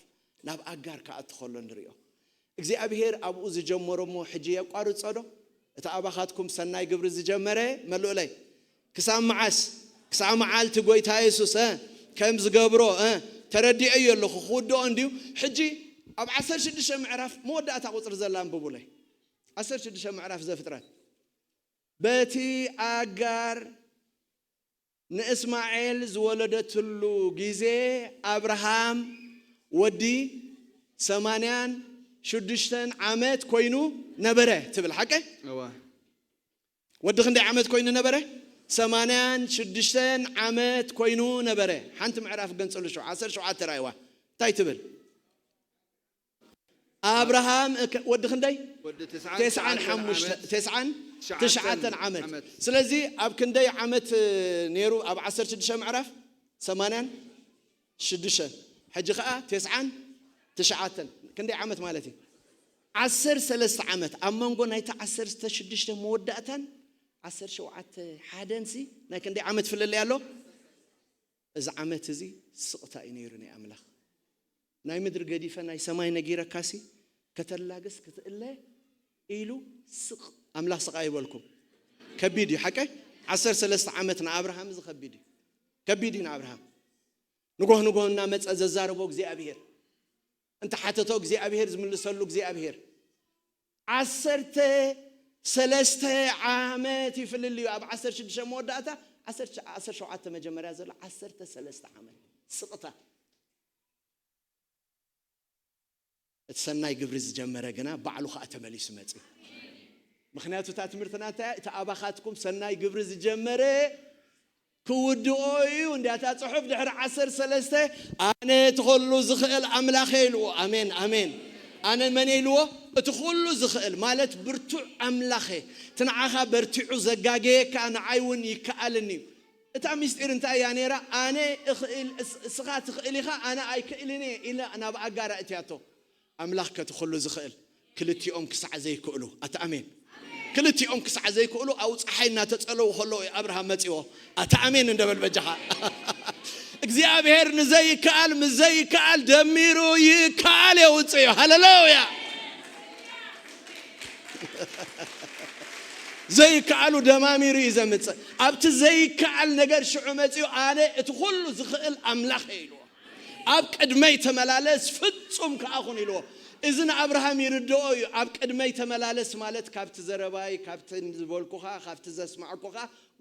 ናብ ኣጋር ክኣቱ ከሎ ንሪኦ። እግዚኣብሔር ኣብኡ ዝጀመሮ እሞ ሕጂ የቋርጾ ዶ? እቲ ኣባኻትኩም ሰናይ ግብሪ ዝጀመረ መልኡለይ። ክሳብ መዓስ? ክሳብ መዓልቲ ጎይታ የሱስ፣ እ፣ ከም ዝገብሮ፣ እ፣ ተረዲኦዮ ኣለኹ። ክውድኦ እንድዩ። ሕጂ ኣብ ዓሰርተ ሽዱሽተ ምዕራፍ መወዳእታ ቁጽሪ ዘላ ኣንብቡለይ። ዓሰርተ ሽዱሽተ ምዕራፍ ዘፍጥረት። በቲ ኣጋር ንእስማኤል ዝወለደትሉ ግዜ ኣብርሃም ወዲ ሰማንያን ሽዱሽተን ዓመት ኮይኑ ነበረ ትብል። ሓቀይ? እዋ። ወዲ ክንደይ ዓመት ኮይኑ ነበረ? ሰማንያን ሽዱሽተን ዓመት ኮይኑ ነበረ። ሓንቲ ምዕራፍ ገንጽሉ፣ ሸው-፣ ዓሰርተ ሸውዓተ ራእይዋ እንታይ ትብል? ኣብርሃም እከ-፣ ወዲ ክንደይ? ወዲ ተስዓን ተስዓን ተስዓን ሓሙሽተ፣ ዓመት። ተስዓን ትሽዓተን ትሽዓተን ዓመት። ዓመት። ስለዚ ኣብ ክንደይ ዓመት ነይሩ? ኣብ ዓሰርተ ሽዱሽተ ምዕራፍ ሰማንያን ሽዱሽተን። ሕጂ ኸዓ ተስዓን ትሽዓተን። ክንደይ ዓመት ማለት እዩ? ዓሰርተ ሰለስተ ዓመት። ኣብ መንጎ ናይቲ ዓሰርተ ሽዱሽተ መወዳእታን ዓሰርተ ሸውዓተ ሓደንሲ ናይ ክንደይ ዓመት ፍልልይ ኣሎ? እዚ ዓመት እዚ ስቕታ እዩ ነይሩ ናይ ኣምላኽ። ናይ ምድሪ ገዲፈ ናይ ሰማይ ነጊረካሲ ከተላግስ ክትእለ ኢሉ ስቕ። ኣምላኽ ስቕ ኣይበልኩም። ከቢድ እዩ ሓቀይ። ዓሰርተ ሰለስተ ዓመት ንኣብርሃም እዚ ከቢድ እዩ። ከቢድ እዩ ንኣብርሃም። ንጎህ ንጎህ እናመጸ ዘዛርቦ እግዚኣብሔር፣ እንተ ሓተቶ እግዚኣብሔር ዝምልሰሉ እግዚኣብሔር። ዓሰርተ ሰለስተ ዓመት ይፍልል እዩ። ኣብ ዓሰርተ ሽዱሽተ መወዳእታ፣ ዓሰርተ፣ ዓሰርተ ሸውዓተ መጀመርያ ዘሎ ዓሰርተ ሰለስተ ዓመት ስቕታ። እቲ ሰናይ ግብሪ ዝጀመረ ግና ባዕሉ ኸዓ ተመሊሱ መጺኡ። ምኽንያቱ እታ ትምህርትና እንታይ እያ? እቲ ኣባኻትኩም ሰናይ ግብሪ ዝጀመረ ክውድኦ እዩ። እንዲያ እታ ጽሑፍ ድሕሪ ዓሰርተ ሰለስተ ኣነ እቲ ኹሉ ዝኽእል ኣምላኽ እየ ኢልዎ። ኣሜን፣ ኣሜን። ኣነ መን እየ ኢልዎ? እቲ ኹሉ ዝኽእል ማለት ብርቱዕ ኣምላኽ እየ። እቲ ንዓኻ በርቲዑ ዘጋገየካ ንዓይ እውን ይከኣልኒ እዩ። እታ ምስጢር እንታይ እያ ነይራ? ኣነ እኽእል፣ እስ-፣ እስኻ ትኽእል ኢኻ፣ ኣነ ኣይክእልን እየ ኢላ ናብ ኣጋር ኣእትያቶ። ኣምላኽ ከቲ ኩሉ ዝኽእል ክልቲኦም ክሳዕ ዘይክእሉ፣ ኣታ ኣሜን። ክልቲኦም ክሳዕ ዘይክእሉ ኣብ ጸሓይ እናተጸለዉ ከለዉ እዩ ኣብርሃም መጺዎ። ኣታ ኣሜን እንደበል በጃኻ። እግዚኣብሔር ንዘይከኣል ምስ ዘይከኣል ደሚሩ ይከኣል የውጽእ እዩ። ሃሌሉያ። ዘይከኣሉ ደማሚሩ እዩ ዘምጽእ። ኣብቲ ዘይከኣል ነገር ሽዑ መጺኡ ኣነ እቲ ኩሉ ዝኽእል ኣምላኽ እየ ኢልዎ። ኣብ ቅድመይ ተመላለስ ፍጹም ከኣ ኩን ኢልዎ። እዚ ንኣብርሃም ይርድኦ እዩ። ኣብ ቅድመይ ተመላለስ ማለት ካብቲ ዘረባይ፣ ካብቲ ዝበልኩኻ፣ ካብቲ ዘስማዕኩኻ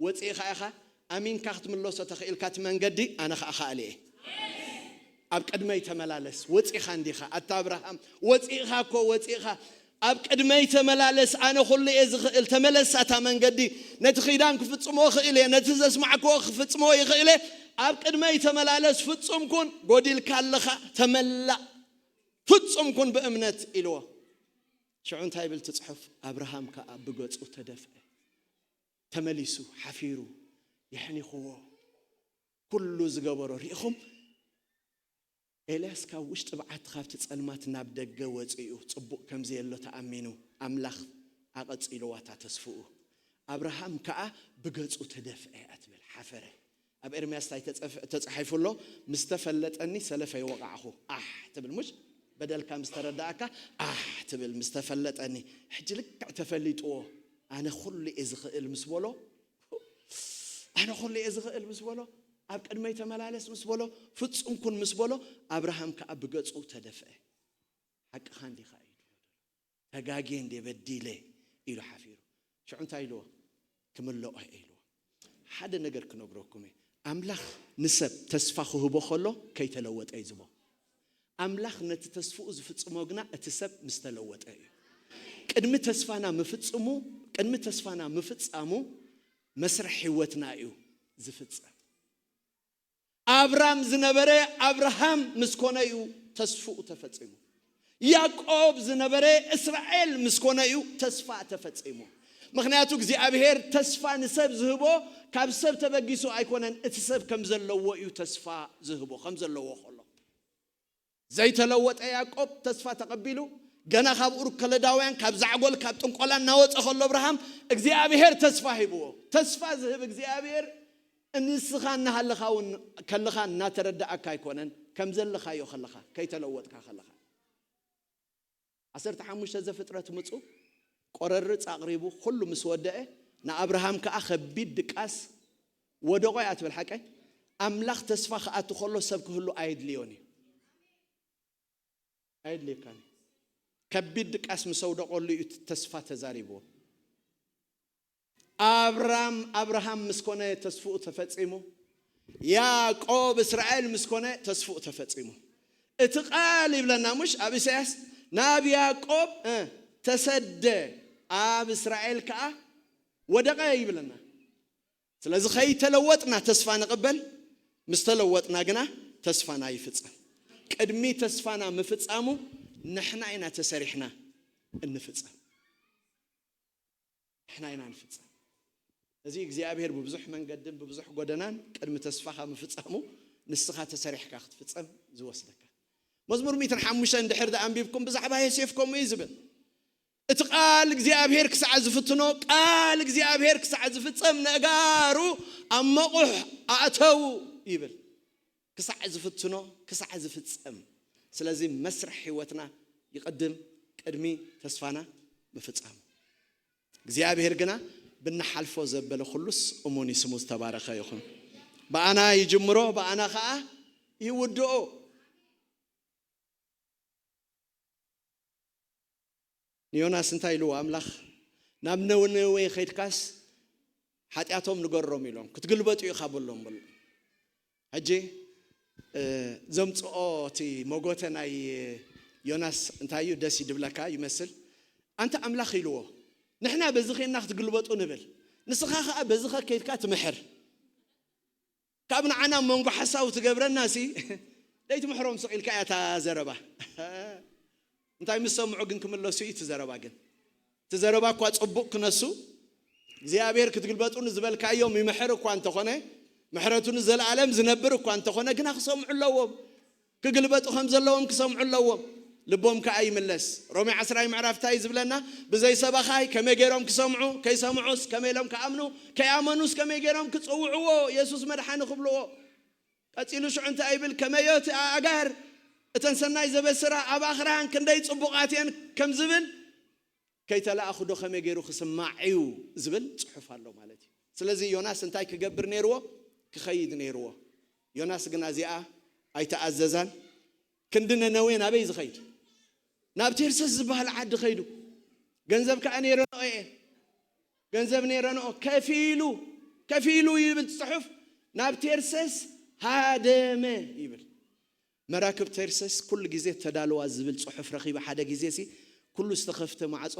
ወጺእኻ ኢኻ። ኣሚንካ ክትምለሶ ተኽኢልካ እቲ መንገዲ ኣነ ከኣ ከኣልየ። ኣብ ቅድመይ ተመላለስ። ወጺኻ እንዲኻ ኣታ ኣብርሃም፣ ወጺእኻ እኮ ወጺእኻ። ኣብ ቅድመይ ተመላለስ፣ ኣነ ኩሉ እየ ዝኽእል። ተመለስ ኣታ መንገዲ። ነቲ ኺዳን ክፍጽሞ እኽእል እየ፣ ነቲ ዘስማዕክዎ ክፍጽሞ ይኽእል እየ። ኣብ ቅድመይ ተመላለስ፣ ፍጹም ኩን፣ ጎዲልካ ኣለኻ፣ ተመላእ፣ ፍጹም ኩን ብእምነት ኢልዎ። ሽዑ እንታይ ይብል እቲ ጽሑፍ? ኣብርሃም ከኣ ብገጹ ተደፍአ። ተመሊሱ፣ ሓፊሩ፣ የሕኒኽዎ። ኩሉ ዝገበሮ ርኢኹም። ኤልያስ ካብ ውሽጢ በዓቲ ካብቲ ጸልማት ናብ ደገ ወጺኡ፣ ጽቡቕ ከም ዘየሎ ተኣሚኑ፣ ኣምላኽ ኣቐጺልዋ እታ ተስፍኡ። ኣብርሃም ከኣ ብገጹ ተደፍአ እያ ትብል፣ ሓፈረ። ኣብ ኤርምያስ እንታይ ተጸፍ-፣ ተጻሒፉ ኣሎ? "ምስ ተፈለጠኒ ሰለፈ ይወቓዕኹ፣ ኣሕ" ትብል፣ ሙሽ? በደልካ ምስ ተረዳእካ፣ ኣሕ ትብል፣ "ምስ ተፈለጠኒ።" ሕጂ ልክዕ ተፈሊጥዎ፣ "ኣነ ኩሉ እየ ዝኽእል" ምስ በሎ፣ "ኣነ ኩሉ እየ ዝኽእል" ምስ በሎ፣ "ኣብ ቅድመይ ተመላለስ" ምስ በሎ፣ "ፍጹም ኩን" ምስ በሎ፣ ኣብርሃም ከኣ ብገጹ ተደፍአ። "ሓቅኻ እንዲኻ" እዩ። "ተጋግየ እንዴ በዲለ" ኢሉ ሓፊሩ። ሽዑ እንታይ ኢልዎ? "ክምልኦ እየ" ኢልዎ። ሓደ ነገር ክነግረኩም እየ። ኣምላኽ ንሰብ ተስፋ ክህቦ ከሎ ከይተለወጠ እዩ ዝቦ። ኣምላኽ ነቲ ተስፍኡ ዝፍጽሞ ግና እቲ ሰብ ምስ ተለወጠ እዩ። ቅድሚ ተስፋና ምፍጽሙ፣ ቅድሚ ተስፋና ምፍጻሙ መስርሕ ህይወትና እዩ ዝፍጸም። ኣብራም ዝነበረ ኣብርሃም ምስ ኮነ እዩ ተስፍኡ ተፈጺሙ። ያዕቆብ ዝነበረ እስራኤል ምስ ኮነ እዩ ተስፋ ተፈጺሙ። ምኽንያቱ እግዚኣብሔር ተስፋ ንሰብ ዝህቦ ካብ ሰብ ተበጊሱ ኣይኮነን፣ እቲ ሰብ ከም ዘለዎ እዩ ተስፋ ዝህቦ፣ ከም ዘለዎ ከሎ። ዘይተለወጠ ያዕቆብ ተስፋ ተቐቢሉ፣ ገና ካብ ኡር ከለዳውያን፣ ካብ ዛዕጎል፣ ካብ ጥንቆላ እናወጸ ከሎ ኣብርሃም እግዚኣብሔር ተስፋ ሂብዎ። ተስፋ ዝህብ እግዚኣብሔር ንስኻ እናሃለኻ እውን ከለኻ እናተረዳእካ ኣይኮነን፣ ከም ዘለኻዮ ከለኻ፣ ከይተለወጥካ ከለኻ። ዓሰርተ ሓሙሽተ ዘፍጥረት ምጹ፣ ቆረርጽ ኣቕሪቡ ኩሉ ምስ ወደአ፣ ንኣብርሃም ከኣ ከቢድ ድቃስ ወደቆ እያ ትብል፣ ሓቀይ? ኣምላኽ ተስፋ ክኣቱ ከሎ ሰብ ክህሉ ኣየድልዮን እዩ። ኣየድልየካን እዩ። ከቢድ ድቃስ ምስ ኣውደቀሉ እዩ እቲ ተስፋ ተዛሪብዎ። ኣብራም ኣብርሃም ምስ ኮነ ተስፍኡ ተፈጺሙ። ያዕቆብ እስራኤል ምስ ኮነ ተስፍኡ ተፈጺሙ። እቲ ቃል ይብለና፣ ሙሽ? ኣብ ኢሳያስ፣ "ናብ ያዕቆብ፣ እ፣ ተሰደ፣ ኣብ እስራኤል ከኣ ወደቐ" ይብለና። ስለዚ ከይተለወጥና ተስፋ ንቕበል፣ ምስ ተለወጥና ግና ተስፋና ይፍጸም። ቅድሚ ተስፋና ምፍጻሙ ንሕና ኢና ተሰሪሕና እንፍጸም። ንሕና ኢና ንፍጸም። እዚ እግዚኣብሔር ብብዙሕ መንገድን ብብዙሕ ጎደናን ቅድሚ ተስፋኻ ምፍጻሙ ንስኻ ተሰሪሕካ ክትፍጸም ዝወስደካ። መዝሙር ሚእትን ሓሙሽተን እንድሕር ደኣ ኣንቢብኩም ብዛዕባ ዮሴፍ ከምኡ እዩ ዝብል። እቲ ቃል እግዚኣብሔር ክሳዕ ዝፍትኖ፣ ቃል እግዚኣብሔር ክሳዕ ዝፍጸም ነእጋሩ ኣብ መቑሕ ኣእተዉ ይብል። ክሳዕ ዝፍትኖ፣ ክሳዕ ዝፍጸም። ስለዚ መስርሕ ህይወትና ይቕድም ቅድሚ ተስፋና ምፍጻሙ። እግዚኣብሔር ግና ብንሓልፎ ዘበለ ኩሉስ እሙን እዩ፣ ስሙ ዝተባረኸ ይኹን። ብኣና ይጅምሮ፣ ብኣና ኸዓ ይውድኦ። ንዮናስ እንታይ ኢልዎ ኣምላኽ? "ናብ ነነዌ ኸይድካስ ሓጢኣቶም ንገሮም" ኢሎም። "ክትግልበጡ ኢኻ በሎም" በሉ። ሕጂ፣ እ፣ ዘምጽኦ እቲ መጎተ ናይ ዮናስ እንታይ እዩ? ደስ ይድብለካ ይመስል። ኣንታ ኣምላኽ ኢልዎ፣ ንሕና በዚ ኸይድና ክትግልበጡ ንብል፣ ንስኻ ኸኣ በዚ ኸ ከይድካ ትምሕር። ካብ ንዓና ኣብ መንጎ ሓሳዊ ትገብረና ሲ፣ ደይትምሕሮም ስቕ ኢልካ እያ እታ ዘረባ። እንታይ ምስ ሰምዑ ግን ክምለሱ እዩ እቲ ዘረባ ግን? እቲ ዘረባ እኳ ጽቡቕ ክነሱ፣ እግዚኣብሔር ክትግልበጡ ንዝበልካዮም ይምሕር እኳ እንተኾነ፣ ምሕረቱ ንዘለኣለም ዝነብር እኳ እንተኾነ፣ ግና ክሰምዑ ኣለዎም። ክግልበጡ ከም ዘለዎም ክሰምዑ ኣለዎም። ልቦም ከኣ ይምለስ። ሮሜ ዓስራይ ምዕራፍ እንታይ እዩ ዝብለና? ብዘይ ሰባኻይ ከመይ ገይሮም ክሰምዑ? ከይሰምዑስ ከመይ ኢሎም ክኣምኑ? ከይኣመኑስ ከመይ ገይሮም ክጽውዕዎ? የሱስ መድሓኒ ክብልዎ። ቀጺሉ ሽዑ እንታይ ይብል? ከመዮ እቲ ኣእጋር እተን ሰናይ ዘበስራ ኣብ ኣኽራን ክንደይ ጽቡቓት እየን ከም ዝብል፣ ከይተለኣኹ ዶ ከመይ ገይሩ ክስማዕ እዩ ዝብል ጽሑፍ ኣሎ ማለት እዩ። ስለዚ ዮናስ እንታይ ክገብር ነይርዎ? ክኸይድ ነይርዎ። ዮናስ ግና እዚኣ ኣይተኣዘዛን። ክንዲ ነነዌ ናበይ ዝኸይድ? ናብ ቴርሰስ ዝበሃል ዓዲ ኸይዱ። ገንዘብ ከኣ ነይረንኦ እየ። ገንዘብ ነይረንኦ። ከፊሉ፣ ከፊሉ ይብል ጽሑፍ፣ ናብ ቴርሰስ ሃደመ ይብል። መራክብ ቴርሰስ ኩሉ ግዜ ተዳልዋ ዝብል ጽሑፍ ረኺበ። ሓደ ግዜ ሲ ኩሉ ዝተኸፍተ ማዕጾ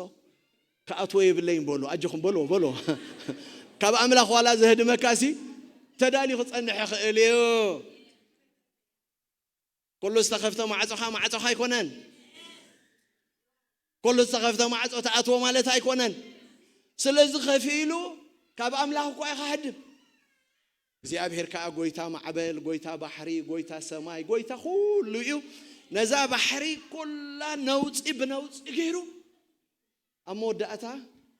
ክኣትዎ የብለይን በሉ። ኣጆኹም በልዎ፣ በልዎ። ካብ ኣምላኽ ዋላ ዘህድመካ ሲ ተዳልዩ ክጸንሕ ይኽእል እዩ። ኩሉ ዝተኸፍተ ማዕጾኻ ማዕጾኻ ኣይኮነን። ኩሉ ዝተኸፍተ ማዕጾ ትኣትዎ ማለት ኣይኮነን። ስለዚ ከፊሉ ካብ ኣምላኽ እኳ ኢኻ ሃድም። እግዚኣብሔር ከኣ ጎይታ ማዕበል፣ ጎይታ ባሕሪ፣ ጎይታ ሰማይ፣ ጎይታ ኩሉ እዩ። ነዛ ባሕሪ ኩላ ነውጺ ብነውጺ ገይሩ ኣብ መወዳእታ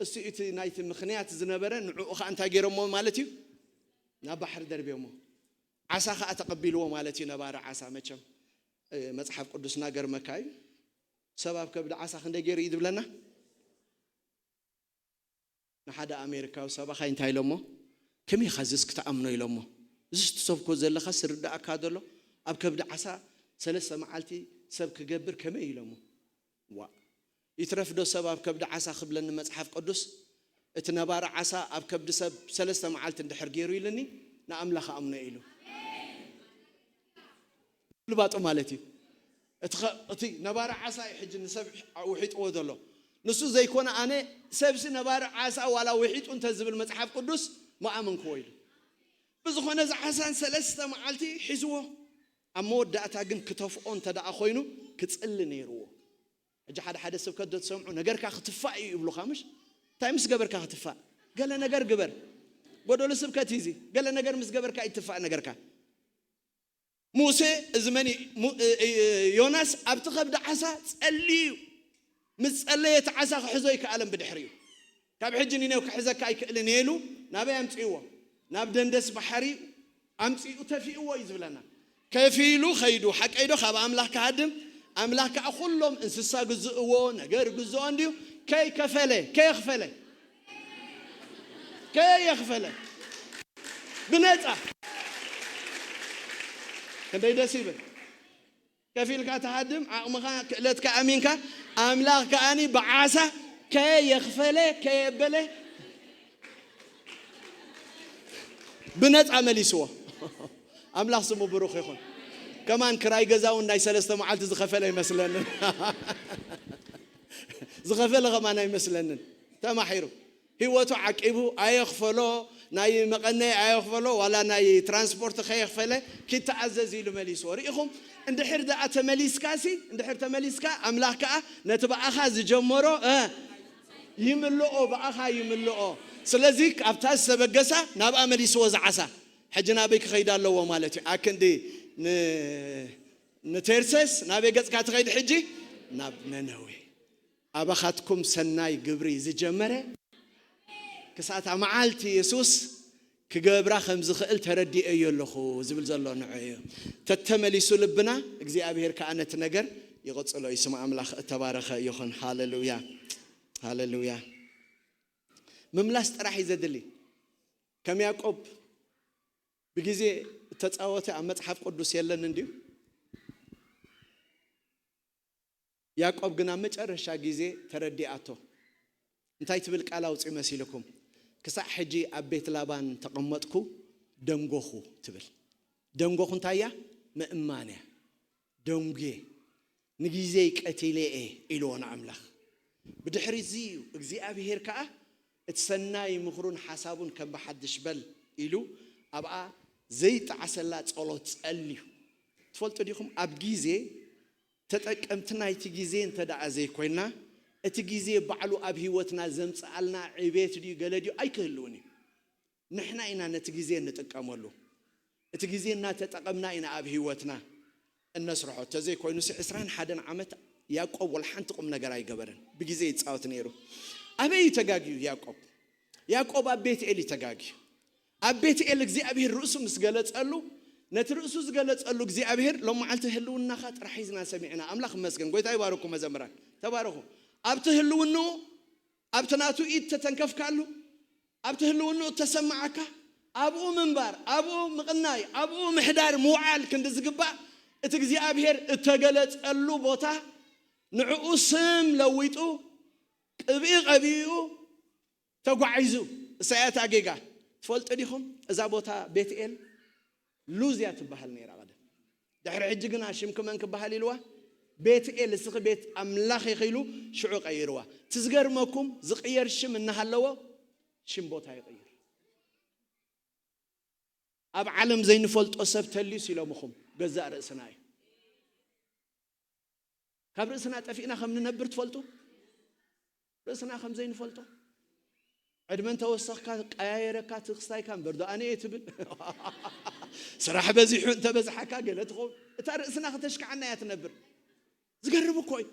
እሱ እቲ ናይቲ ምኽንያት ዝነበረ ንዕኡ ኸዓ እንታይ ገይሮሞ ማለት እዩ? ናብ ባሕሪ ደርብዮሞ። ዓሳ ኸዓ ተቐቢልዎ ማለት እዩ፣ ነባሪ ዓሳ። መቸም መፅሓፍ ቅዱስና ገርመካ እዩ። ሰብ ኣብ ከብዲ ዓሳ ክንደይ ገይሩ እዩ ዝብለና? ንሓደ ኣሜሪካዊ ሰባኻይ እንታይ ኢሎሞ? ከመይ ኢኻ ዝስ ክትኣምኖ ኢሎሞ? እዚ ትሰብኮ ዘለኻ ስርዳእካ ዘሎ ኣብ ከብዲ ዓሳ ሰለስተ መዓልቲ ሰብ ክገብር ከመይ ኢሎሞ? ዋ፣ ይትረፍ ዶ ሰብ ኣብ ከብዲ ዓሳ ክብለኒ መጽሓፍ ቅዱስ? እቲ ነባሪ ዓሳ ኣብ ከብዲ ሰብ ሰለስተ መዓልቲ እንድሕር ገይሩ ኢልኒ፣ ንኣምላኽ ኣምኖ ኢሉ። ልባጡ ማለት እዩ። እቲ ኸ-፣ እቲ ነባሪ ዓሳ እዩ ሕጂ ንሰብ ውሒጥዎ ዘሎ። ንሱ ዘይኮነ ኣነ፣ ሰብሲ ነባሪ ዓሳ ዋላ ውሒጡ እንተ ዝብል መጽሓፍ ቅዱስ፣ ምኣመንክዎ ኢሉ። ብዝኾነ፣ እዚ ዓሳን ሰለስተ መዓልቲ ሒዝዎ። ኣብ መወዳእታ ግን ክተፍኦ እንተ ደኣ ኮይኑ፣ ክጽሊ ነይርዎ። ሕጂ ሓደ ሓደ ስብከት ዶ ትሰምዑ፣ ነገርካ ክትፋእ እዩ ይብሉኻ፣ ምሽ? እንታይ ምስ ገበርካ ክትፋእ? ገለ ነገር ግበር። ጎደሎ ስብከት እዩ እዚ። ገለ ነገር ምስ ገበርካ ይትፋእ ነገርካ። ሙሴ፣ እዚ መን እዩ? ሙ-፣ እ-፣ እ-፣ ዮናስ ኣብቲ ከብዲ ዓሳ ጸልዩ እዩ። ምስ ጸለየ እቲ ዓሳ ክሕዞ ኣይከኣለን ብድሕሪኡ። ካብ ሕጂ ንኔው ክሕዘካ ኣይክእልን እየ ኢሉ ናበይ ኣምጽእዎ? ናብ ደንደስ ባሕሪ ኣምጺኡ ተፊእዎ እዩ ዝብለና። ከፊሉ ኸይዱ፣ ሓቀይ ዶ? ካብ ኣምላኽ ክሃድም፣ ኣምላኽ ከኣ ኩሎም እንስሳ ግዝእዎ፣ ነገር ግዝኦ እንድዩ፣ ከይከፈለ፣ ከየኽፈለ፣ ከየኽፈለ፣ ብነጻ። ክንደይ ደስ ይብል። ከፊልካ ትሃድም፣ ዓቕምኻ፣ ክእለትካ ኣሚንካ፣ ኣምላኽ ከኣኒ ብዓሳ ከየኽፈለ፣ ከየበለ ብነጻ መሊስዎ። ኣምላኽ ስሙ ብሩኽ ይኹን። ከማን ክራይ ገዛ እውን ናይ ሰለስተ መዓልቲ ዝኸፈለ ኣይመስለንን። ዝኸፈለ ከማን ኣይመስለንን። ተማሒሩ። ህይወቱ ዓቂቡ፣ ኣየኽፈሎ፣ ናይ መቐነይ ኣየኽፈሎ፣ ዋላ ናይ ትራንስፖርት ከየኽፈለ፣ ኪተኣዘዝ ኢሉ መሊስዎ። ርኢኹም? እንድሕር ደኣ ተመሊስካሲ፣ እንድሕር ተመሊስካ፣ ኣምላኽ ከኣ ነቲ ብኣኻ ዝጀመሮ፣ እ፣ ይምልኦ፣ ብኣኻ ይምልኦ። ስለዚ፣ ኣብታ ዝተበገሳ፣ ናብኣ መሊስዎ ዝዓሳ። ሕጂ ናበይ ክኸይድ ኣለዎ ማለት እዩ? ኣክንዲ ን-፣ ንቴርሰስ ናበይ ገጽካ ትኸይድ ሕጂ? ናብ ነነዌ። ኣባኻትኩም ሰናይ ግብሪ ዝጀመረ ክሳታ መዓልቲ የሱስ ክገብራ ከም ዝኽእል ተረዲኤዮ ኣለኹ ዝብል ዘሎ ንዑ እዩ። ተተመሊሱ ልብና፣ እግዚኣብሔር ከኣ ነቲ ነገር ይቕጽሎ እዩ። ስም ኣምላኽ እተባረኸ ይኹን። ሃሌሉያ፣ ሃሌሉያ። ምምላስ ጥራሕ እዩ ዘድሊ። ከም ያዕቆብ ብግዜ እተጻወተ ኣብ መጽሓፍ ቅዱስ የለን እንድዩ። ያዕቆብ ግን ኣብ መጨረሻ ግዜ ተረዲኣቶ። እንታይ ትብል ቃል ኣውጽእ መሲልኩም? "ክሳዕ ሕጂ ኣብ ቤት ላባን ተቐመጥኩ፣ ደንጎኹ" ትብል። ደንጎኹ እንታይ እያ? ምእማን እያ። "ደንጉየ፣ ንግዜይ ቀቲለ እየ" ኢልዎ ንኣምላኽ። ብድሕሪ እዚ እዩ እግዚኣብሄር ከኣ እቲ ሰናይ ምኽሩን ሓሳቡን ከም ብሓድሽ በል ኢሉ ኣብኣ ዘይጠዓሰላ ጸሎት ጸልዩ። ትፈልጡ ዲኹም? ኣብ ግዜ ተጠቀምቲ ናይቲ ግዜ እንተ ደኣ ዘይኮይንና፣ እቲ ግዜ ባዕሉ ኣብ ህይወትና ዘምጽኣልና ዕቤት ድዩ ገለ ድዩ ኣይክህልውን እዩ። ንሕና ኢና ነቲ ግዜ እንጥቀመሉ። እቲ ግዜ እናተጠቐምና ኢና ኣብ ህይወትና እነስርሖ። እንተዘይኮይኑሲ ዕስራን ሓደን ዓመት ያዕቆብ ወላ ሓንቲ ቁም ነገር ኣይገበረን። ብግዜ ይጻወት ነይሩ። ኣበይ እዩ ተጋግዩ ያዕቆብ? ያዕቆብ ኣብ ቤትኤል እዩ ተጋግዩ። ኣብ ቤትኤል እግዚኣብሔር ርእሱ ምስ ገለጸሉ፣ ነቲ ርእሱ ዝገለጸሉ እግዚኣብሔር፣ ሎም መዓልቲ ህልውናኻ ጥራሕ ሒዝና ሰሚዕና። ኣምላኽ ይመስገን። ጎይታ ይባርኩም መዘምራን። ተባረኹ። ኣብቲ ህልውንኡ፣ ኣብቲ ናቱ ኢድ ተተንከፍካሉ፣ ኣብቲ ህልውንኡ እተሰማዓካ፣ ኣብኡ ምንባር፣ ኣብኡ ምቕናይ፣ ኣብኡ ምሕዳር፣ ምውዓል ክንዲ ዝግባእ፣ እቲ እግዚኣብሔር እተገለጸሉ ቦታ፣ ንዕኡ ስም ለዊጡ፣ ቅብኢ ቀቢኡ፣ ተጓዒዙ። እሳያት ኣጌጋ። ትፈልጡ ዲኹም? እዛ ቦታ ቤትኤል ሉዝ እያ ትበሃል ነይራ ቀደም። ድሕሪ ሕጂ ግና ሽምኪ መን ክበሃል ኢልዋ? ቤትኤል፣ እስኺ ቤት ኣምላኽ ኢኺ ኢሉ ሽዑ ቀይርዋ። እቲ ዝገርመኩም፣ ዝቕየር ሽም እናሃለዎ፣ ሽም ቦታ ይቕይር። ኣብ ዓለም ዘይንፈልጦ ሰብ ተልዩስ ኢሎምኹም፣ ገዛእ ርእስና እዩ። ካብ ርእስና ጠፊእና ከም ንነብር ትፈልጡ? ርእስና ከም ዘይንፈልጦ። ዕድመ እንተወሰኽካ፣ ቀያየረካ፣ ትክስታይካ እምበር ዶ ኣነ እየ ትብል? ስራሕ በዚሑ እንተበዝሓካ ገለ ትኸውን። እታ ርእስና ከተሽክዓና እያ ትነብር። ዝገርም እኮ እዩ።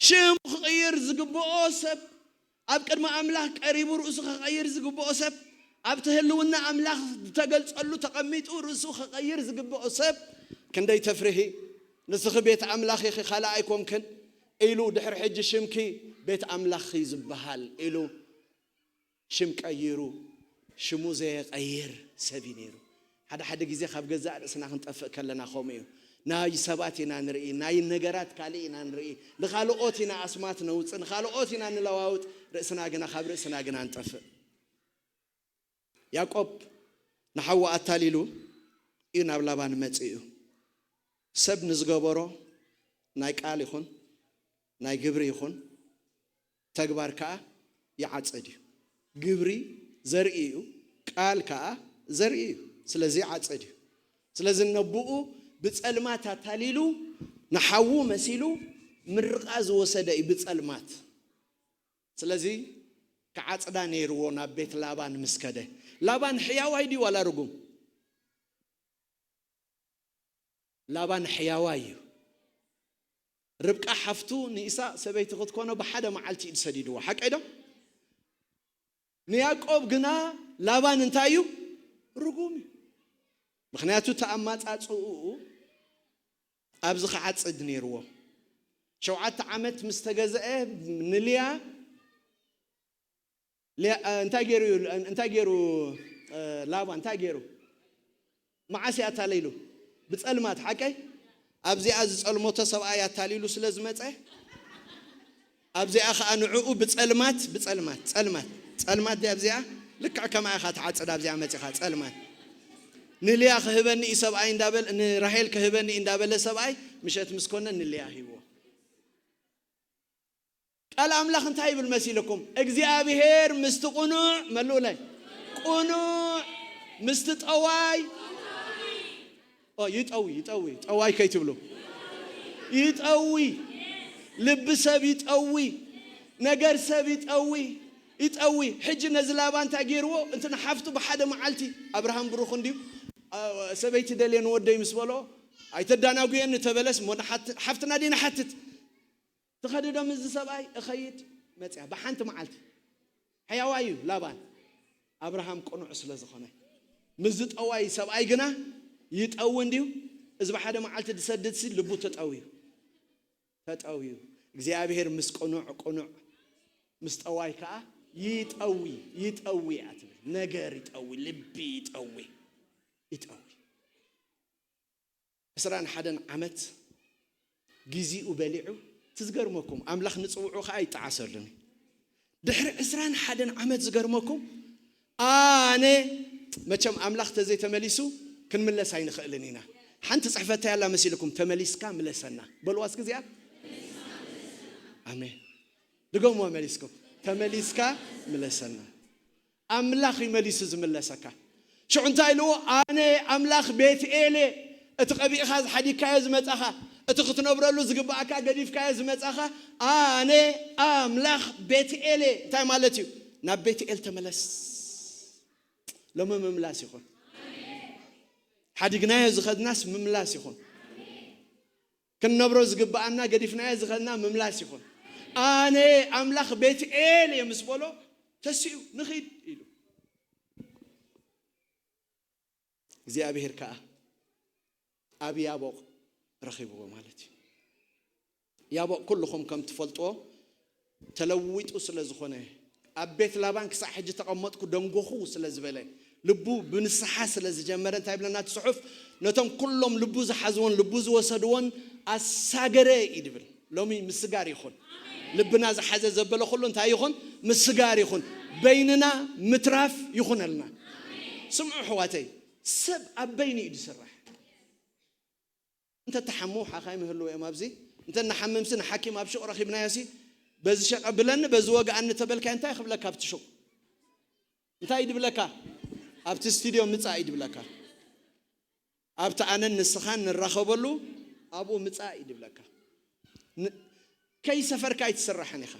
ሽም ክቕይር ዝግብኦ ሰብ ኣብ ቅድሚ ኣምላኽ ቀሪቡ ርእሱ ክቐይር ዝግብኦ ሰብ፣ ኣብቲ ህልውና ኣምላኽ ዝተገልጸሉ ተቐሚጡ ርእሱ ክቐይር ዝግብኦ ሰብ፣ ክንደይ ተፍርሂ፣ ንስኺ ቤት ኣምላኽ ኢኺ፣ ካልእ ኣይኮንክን ኢሉ፣ ድሕሪ ሕጂ ሽምኪ ቤት ኣምላኽ ዝበሃል ኢሉ ሽም ቀይሩ፣ ሽሙ ዘየቐይር ሰብ እዩ ነይሩ። ሓደ ሓደ ግዜ ካብ ገዛእ ርእስና ክንጠፍእ ከለና ከምኡ እዩ። ናይ ሰባት ኢና ንርኢ፣ ናይ ነገራት ካልእ ኢና ንርኢ። ንኻልኦት ኢና ኣስማት ነውፅእ፣ ንኻልኦት ኢና ንለዋውጥ፣ ርእስና ግና፣ ካብ ርእስና ግና ንጠፍእ። ያዕቆብ ንሓዉ ኣታሊሉ እዩ ናብ ላባን መፂኡ። ሰብ ንዝገበሮ ናይ ቃል ይኹን ናይ ግብሪ ይኹን ተግባር ከኣ ይዓጽድ እዩ። ግብሪ ዘርኢ እዩ፣ ቃል ከኣ ዘርኢ እዩ። ስለዚ ይዓጽድ እዩ። ስለዚ ነብኡ ብጸልማት ኣታሊሉ ንሓዉ መሲሉ ምርቓ ዝወሰደ እዩ ብጸልማት። ስለዚ ክዓጽዳ ነይርዎ ናብ ቤት ላባን ምስ ከደ። ላባን ሕያዋይ ድዩ ዋላ ርጉም? ላባን ሕያዋይ እዩ። ርብቃ ሓፍቱ ንኢሳቅ ሰበይቲ ክትኮኖ ብሓደ መዓልቲ እዩ ዝሰዲድዎ። ሓቀይ ዶ? ንያዕቆብ ግና ላባን እንታይ እዩ? ርጉም እዩ። ምኽንያቱ እቲ ኣማጻጽኡ ኣብዚ ክዓጽድ ነይርዎ። ሸውዓተ ዓመት ምስ ተገዝአ ንልያ ሊያ- እ፣ እንታይ ገይሩ እዩ? እንታይ ገይሩ? እ፣ ላባ እንታይ ገይሩ? መዓስ እዩ ኣታለይሉ? ብጸልማት፣ ሓቀይ? ኣብዚኣ ዝጸልመቶ ሰብኣይ ኣታሊሉ ስለ ዝመጸ ኣብዚኣ ኸኣ ንዕኡ ብጸልማት፣ ብጸልማት፣ ጸልማት፣ ጸልማት ድያ ኣብዚኣ? ልክዕ ከማኣ ኢኻ ትዓጽድ ኣብዚኣ መጺኻ፣ ጸልማት። ንልያ ክህበኒ እዩ ሰብኣይ እንዳበል-፣ ንራሄል ክህበኒ እዩ እንዳበለ ሰብኣይ ምሸት ምስ ኮነ ንልያ ሂብዎ። ቃል ኣምላኽ እንታይ ይብል መሲልኩም? እግዚኣብሔር ምስቲ ቅኑዕ፣ መልኡለይ፣ ቅኑዕ ምስቲ ጠዋይ። ኦ፣ ይጠዊ፣ ይጠዊ፣ ጠዋይ ከይትብሉ። ይጠዊ። ልቢ ሰብ ይጠዊ። ነገር ሰብ ይጠዊ። ይጠዊ። ሕጂ ነዚ ላባ እንታይ ገይርዎ? እንትን ሓፍቱ ብሓደ መዓልቲ፣ ኣብርሃም ብሩኽ እንድዩ፣ አ፣ ሰበይቲ ደልየ ንወደይ ምስ በሎ፣ ኣይተዳናጉየኒ ተበለስ፣ እሞ ንሓት-፣ ሓፍትና ድየ ንሓትት? ትኸድዶ ምስዚ ሰብኣይ? እኸይድ። መጽያ ብሓንቲ መዓልቲ። ሕያዋይ እዩ ላባን። ኣብርሃም ቅኑዕ ስለ ዝኾነ። ምስዚ ጠዋይ ሰብኣይ ግና ይጠዊ እንድዩ። እዚ ብሓደ መዓልቲ ዝሰድድ ሲ ልቡ ተጠውዩ። ተጠውዩ። እግዚኣብሔር ምስ ቅኑዕ ቅኑዕ፣ ምስ ጠዋይ ከኣ ይጠዊ፣ ይጠዊ እያ ትብል። ነገር ይጠዊ፣ ልቢ ይጠዊ፣ ይጠዊ። ዕስራን ሓደን ዓመት ግዜኡ በሊዑ፣ እቲ ዝገርመኩም ኣምላኽ ንጽውዑ ከኣ ይጠዓሰሉን እዩ። ድሕሪ ዕስራን ሓደን ዓመት ዝገርመኩም፣ ኣነ መቸም ኣምላኽ ተዘይተመሊሱ ክንምለስ ኣይንኽእልን ኢና። ሓንቲ ጽሕፈት እንታይ ኣላ መሲልኩም? ተመሊስካ ምለሰና። በልዋ እስኪ እዚኣ። ኣሜን። ድገምዋ መሊስኩም። ተመሊስካ ምለሰና። ኣምላኽ እዩ መሊሱ ዝምለሰካ። ሽዑ እንታይ ኢልዎ? ኣነ ኣምላኽ ቤትኤል እየ። እቲ ቀቢእኻ ዝሓዲግካዮ ዝመጻኻ፣ እቲ ክትነብረሉ ዝግባኣካ ገዲፍካዮ ዝመጻኻ፣ ኣነ ኣምላኽ ቤትኤል እየ። እንታይ ማለት እዩ? ናብ ቤትኤል ተመለስ። ሎሚ ምምላስ ይኹን። ሓዲግናዮ ዝኸድናስ ምምላስ ይኹን። ክንነብሮ ዝግብኣና ገዲፍናዮ ዝኸድና ምምላስ ይኹን። ኣነ ኣምላኽ ቤትኤል እየ ምስ በሎ ተሲኡ ንኺድ ኢሉ። እግዚኣብሔር ከኣ ኣብ ያቦቕ ረኺብዎ ማለት እዩ። ያቦቕ ኩልኹም ከም ትፈልጥዎ ተለዊጡ ስለ ዝኾነ፣ ኣብ ቤት ላባን ክሳዕ ሕጂ ተቐመጥኩ ደንጎኹ ስለ ዝበለ፣ ልቡ ብንስሓ ስለ ዝጀመረ፣ እንታይ ይብለና እቲ ጽሑፍ? ነቶም ኩሎም ልቡ ዝሓዝዎን ልቡ ዝወሰድዎን ኣሳገረ እዩ ድብል። ሎሚ ምስጋር ይኹን። ልብና ዝሓዘ ዘበለ ኩሉ እንታይ ይኹን? ምስጋር ይኹን። በይንና ምትራፍ ይኹነልና። ስምዑ ኣሕዋተይ፣ ሰብ ኣብ በይኑ እዩ ዝስራሕ። እንተ ተሓሙ ሓኻይም ይህልዉ እዮም ኣብዚ። እንተ ንሓምምሲ ንሓኪም ኣብ ሹቕ ረኺብናዮሲ፣ በዚ ሸቐ ብለኒ፣ በዚ ወግኣኒ ተበልካዮ እንታይ ክብለካ ኣብቲ ሹቕ? እንታይ እዩ ድብለካ? ኣብቲ ስቱድዮ ምጻእ እዩ ድብለካ። ኣብቲ ኣነን ንስኻን ንራኸበሉ ኣብኡ ምጻእ እዩ ድብለካ። ን-፣ ከይሰፈርካ ኣይትስራሕን ኢኻ።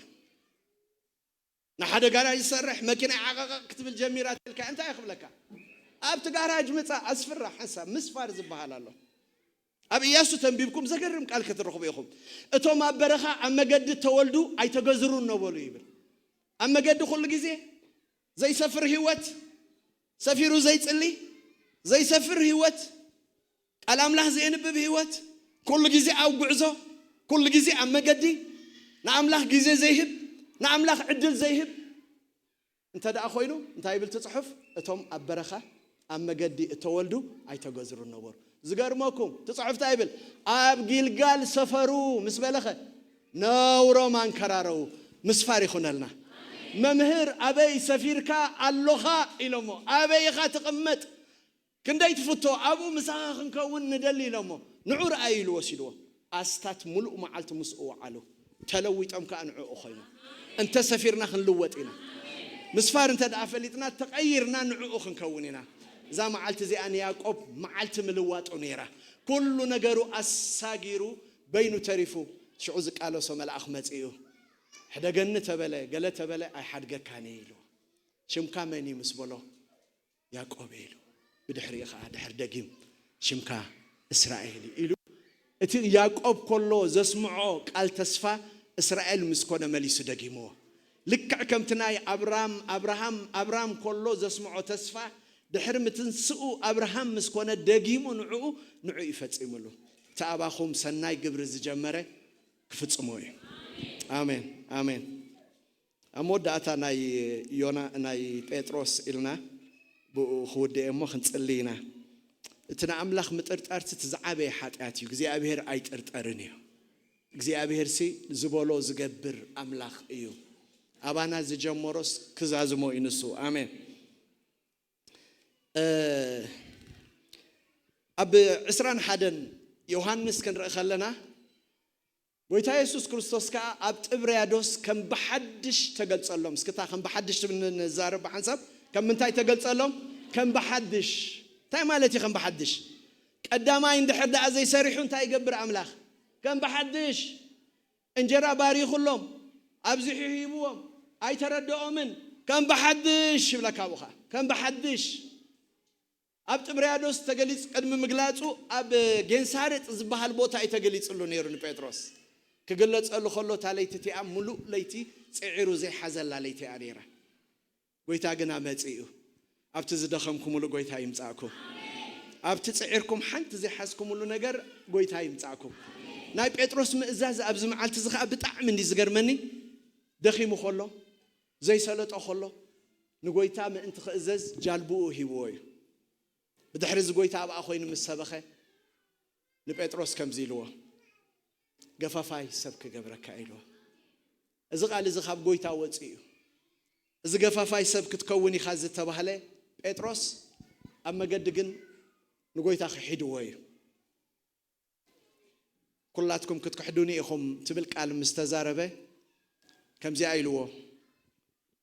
ንሓደ ጋራጅ ዝሰርሕ መኪና ዓቐቐቕ ክትብል ጀሚራ ተልካ እንታይ እዩ ክብለካ? ኣብቲ ጋራጅ ምጻእ ኣስፍራ ሓንሳብ ምስፋር ዝበሃል ኣሎ። ኣብ ኢያሱ ተንቢብኩም ዘገርም ቃል ክትረኽቡ ኢኹም። እቶም ኣብ በረኻ ኣብ መገዲ ተወልዱ ኣይተገዝሩን ነበሩ ይብል። ኣብ መገዲ ኩሉ ግዜ ዘይሰፍር ህይወት፣ ሰፊሩ ዘይጽሊ፣ ዘይሰፍር ህይወት፣ ቃል ኣምላኽ ዘየንብብ ህይወት፣ ኩሉ ግዜ ኣብ ጉዕዞ፣ ኩሉ ግዜ ኣብ መገዲ፣ ንኣምላኽ ግዜ ዘይህብ፣ ንኣምላኽ ዕድል ዘይህብ እንተ ደኣ ኮይኑ፣ እንታይ ይብል እቲ ጽሑፍ? እቶም ኣብ በረኻ ኣብ መገዲ እተወልዱ ኣይተገዝሩን ነበሩ። ዝገርመኩም፣ እቲ ጽሑፍ እንታይ ይብል? ኣብ ጊልጋል ሰፈሩ ምስ በለኸ፣ ነውሮም ኣንከራረዉ። ምስፋር ይኹነልና። መምህር፣ ኣበይ ሰፊርካ ኣሎኻ ኢሎሞ፣ ኣበይ ኢኻ ትቕመጥ? ክንደይ ትፍቶ፣ ኣብኡ ምሳኻ ክንከውን ንደሊ ኢሎሞ፣ ንዑ ረኣዩ ኢሉ ወሲድዎ። ኣስታት ሙሉእ መዓልቲ ምስኡ ወዓሉ። ተለዊጦም ከኣ ንዕኡ ኮይኖም። እንተ ሰፊርና ክንልወጥ ኢና። ምስፋር እንተ ደኣ ፈሊጥና፣ ተቐይርና ንዕኡ ክንከውን ኢና። እዛ መዓልቲ እዚኣ ንያዕቆብ መዓልቲ ምልዋጡ ነይራ። ኩሉ ነገሩ ኣሳጊሩ በይኑ ተሪፉ። ሽዑ ዝቃለሶ መልኣኽ መጺኡ፣ ሕደገኒ ተበለ፣ ገለ ተበለ ኣይሓድገካን እየ ኢሉ። ሽምካ መን እዩ ምስ በሎ፣ ያዕቆብ እዩ ኢሉ። ብድሕሪኡ ኸዓ ድሕር ደጊም ሽምካ እስራኤል እዩ ኢሉ። እቲ ያዕቆብ ከሎ ዘስምዖ ቃል ተስፋ እስራኤል ምስ ኮነ መሊሱ ደጊምዎ። ልክዕ ከምቲ ናይ ኣብራም፣ ኣብርሃም፣ ኣብራም ከሎ ዘስምዖ ተስፋ ድሕሪ ምትንስኡ ኣብርሃም ምስ ኮነ ደጊሙ ንዕኡ፣ ንዕኡ እዩ ፈጺሙሉ። እቲ ኣባኹም ሰናይ ግብሪ ዝጀመረ ክፍጽሞ እዩ። ኣሜን፣ ኣሜን። ኣብ መወዳእታ ናይ ዮና፣ ናይ ጴጥሮስ ኢልና ብኡ ክውድእ እሞ ክንጽሊ ኢና። እቲ ንኣምላኽ ምጥርጣር እቲ ዝዓበየ ሓጢኣት እዩ። እግዚኣብሔር ኣይጥርጠርን እዩ። እግዚኣብሔር ሲ ዝበሎ ዝገብር ኣምላኽ እዩ። ኣባና ዝጀመሮስ ክዛዝሞ እዩ ንሱ። ኣሜን። እ፣ ኣብ ዕስራን ሓደን ዮሃንስ ክንርኢ ከለና፣ ጎይታ የሱስ ክርስቶስ ከኣ ኣብ ጥብርያዶስ ከም ብሓድሽ ተገልጸሎም። እስክታ ከም ብሓድሽ ትብል ንዛረብ ብሓንሳብ፣ ከም ምንታይ ተገልጸሎም? ከም ብሓድሽ። እንታይ ማለት እዩ ከም ብሓድሽ? ቀዳማይ እንድሕር ደኣ ዘይሰሪሑ እንታይ ይገብር ኣምላኽ? ከም ብሓድሽ። እንጀራ ባሪኹሎም፣ ኣብዚሑ ሂብዎም፣ ኣይተረድኦምን። ከም ብሓድሽ ይብለካ ኣብኡ ኸኣ። ከም ብሓድሽ። ኣብ ጥብርያዶስ ተገሊጹ፣ ቅድሚ ምግላጹ ኣብ ጌንሳሬጥ ዝበሃል ቦታ እዩ ተገሊጽሉ ነይሩ ንጴጥሮስ። ክግለጸሉ ከሎ እታ ለይቲ እቲኣ ምሉእ ለይቲ ጽዒሩ ዘይሓዘላ ለይቲ እያ ነይራ። ጎይታ ግና መጺኡ። ኣብቲ ዝደኸምኩምሉ ጎይታ ይምጻእኩም። ኣብቲ ጽዒርኩም ሓንቲ ዘይሓዝኩምሉ ነገር ጎይታ ይምጻእኩም። ናይ ጴጥሮስ ምእዛዝ ኣብዚ መዓልቲ እዚ ኸኣ ብጣዕሚ እንዲ ዝገርመኒ፣ ደኺሙ ከሎ፣ ዘይሰለጦ ከሎ፣ ንጎይታ ምእንቲ ክእዘዝ ጃልብኡ ሂብዎ እዩ። ብድሕሪ እዚ ጎይታ ኣብኣ ኮይኑ ምስ ሰበኸ፣ ንጴጥሮስ ከምዚ ኢልዎ፣ "ገፋፋይ ሰብ ክገብረካ" ኢልዎ። እዚ ቃል እዚ ካብ ጎይታ ወጺኡ እዩ። እዚ ገፋፋይ ሰብ ክትከውን ኢኻ ዝተባህለ ጴጥሮስ ኣብ መገዲ ግን ንጎይታ ክሒድዎ እዩ። "ኩላትኩም ክትክሕዱኒ ኢኹም" ትብል ቃል ምስ ተዛረበ ከምዚኣ ኢልዎ፣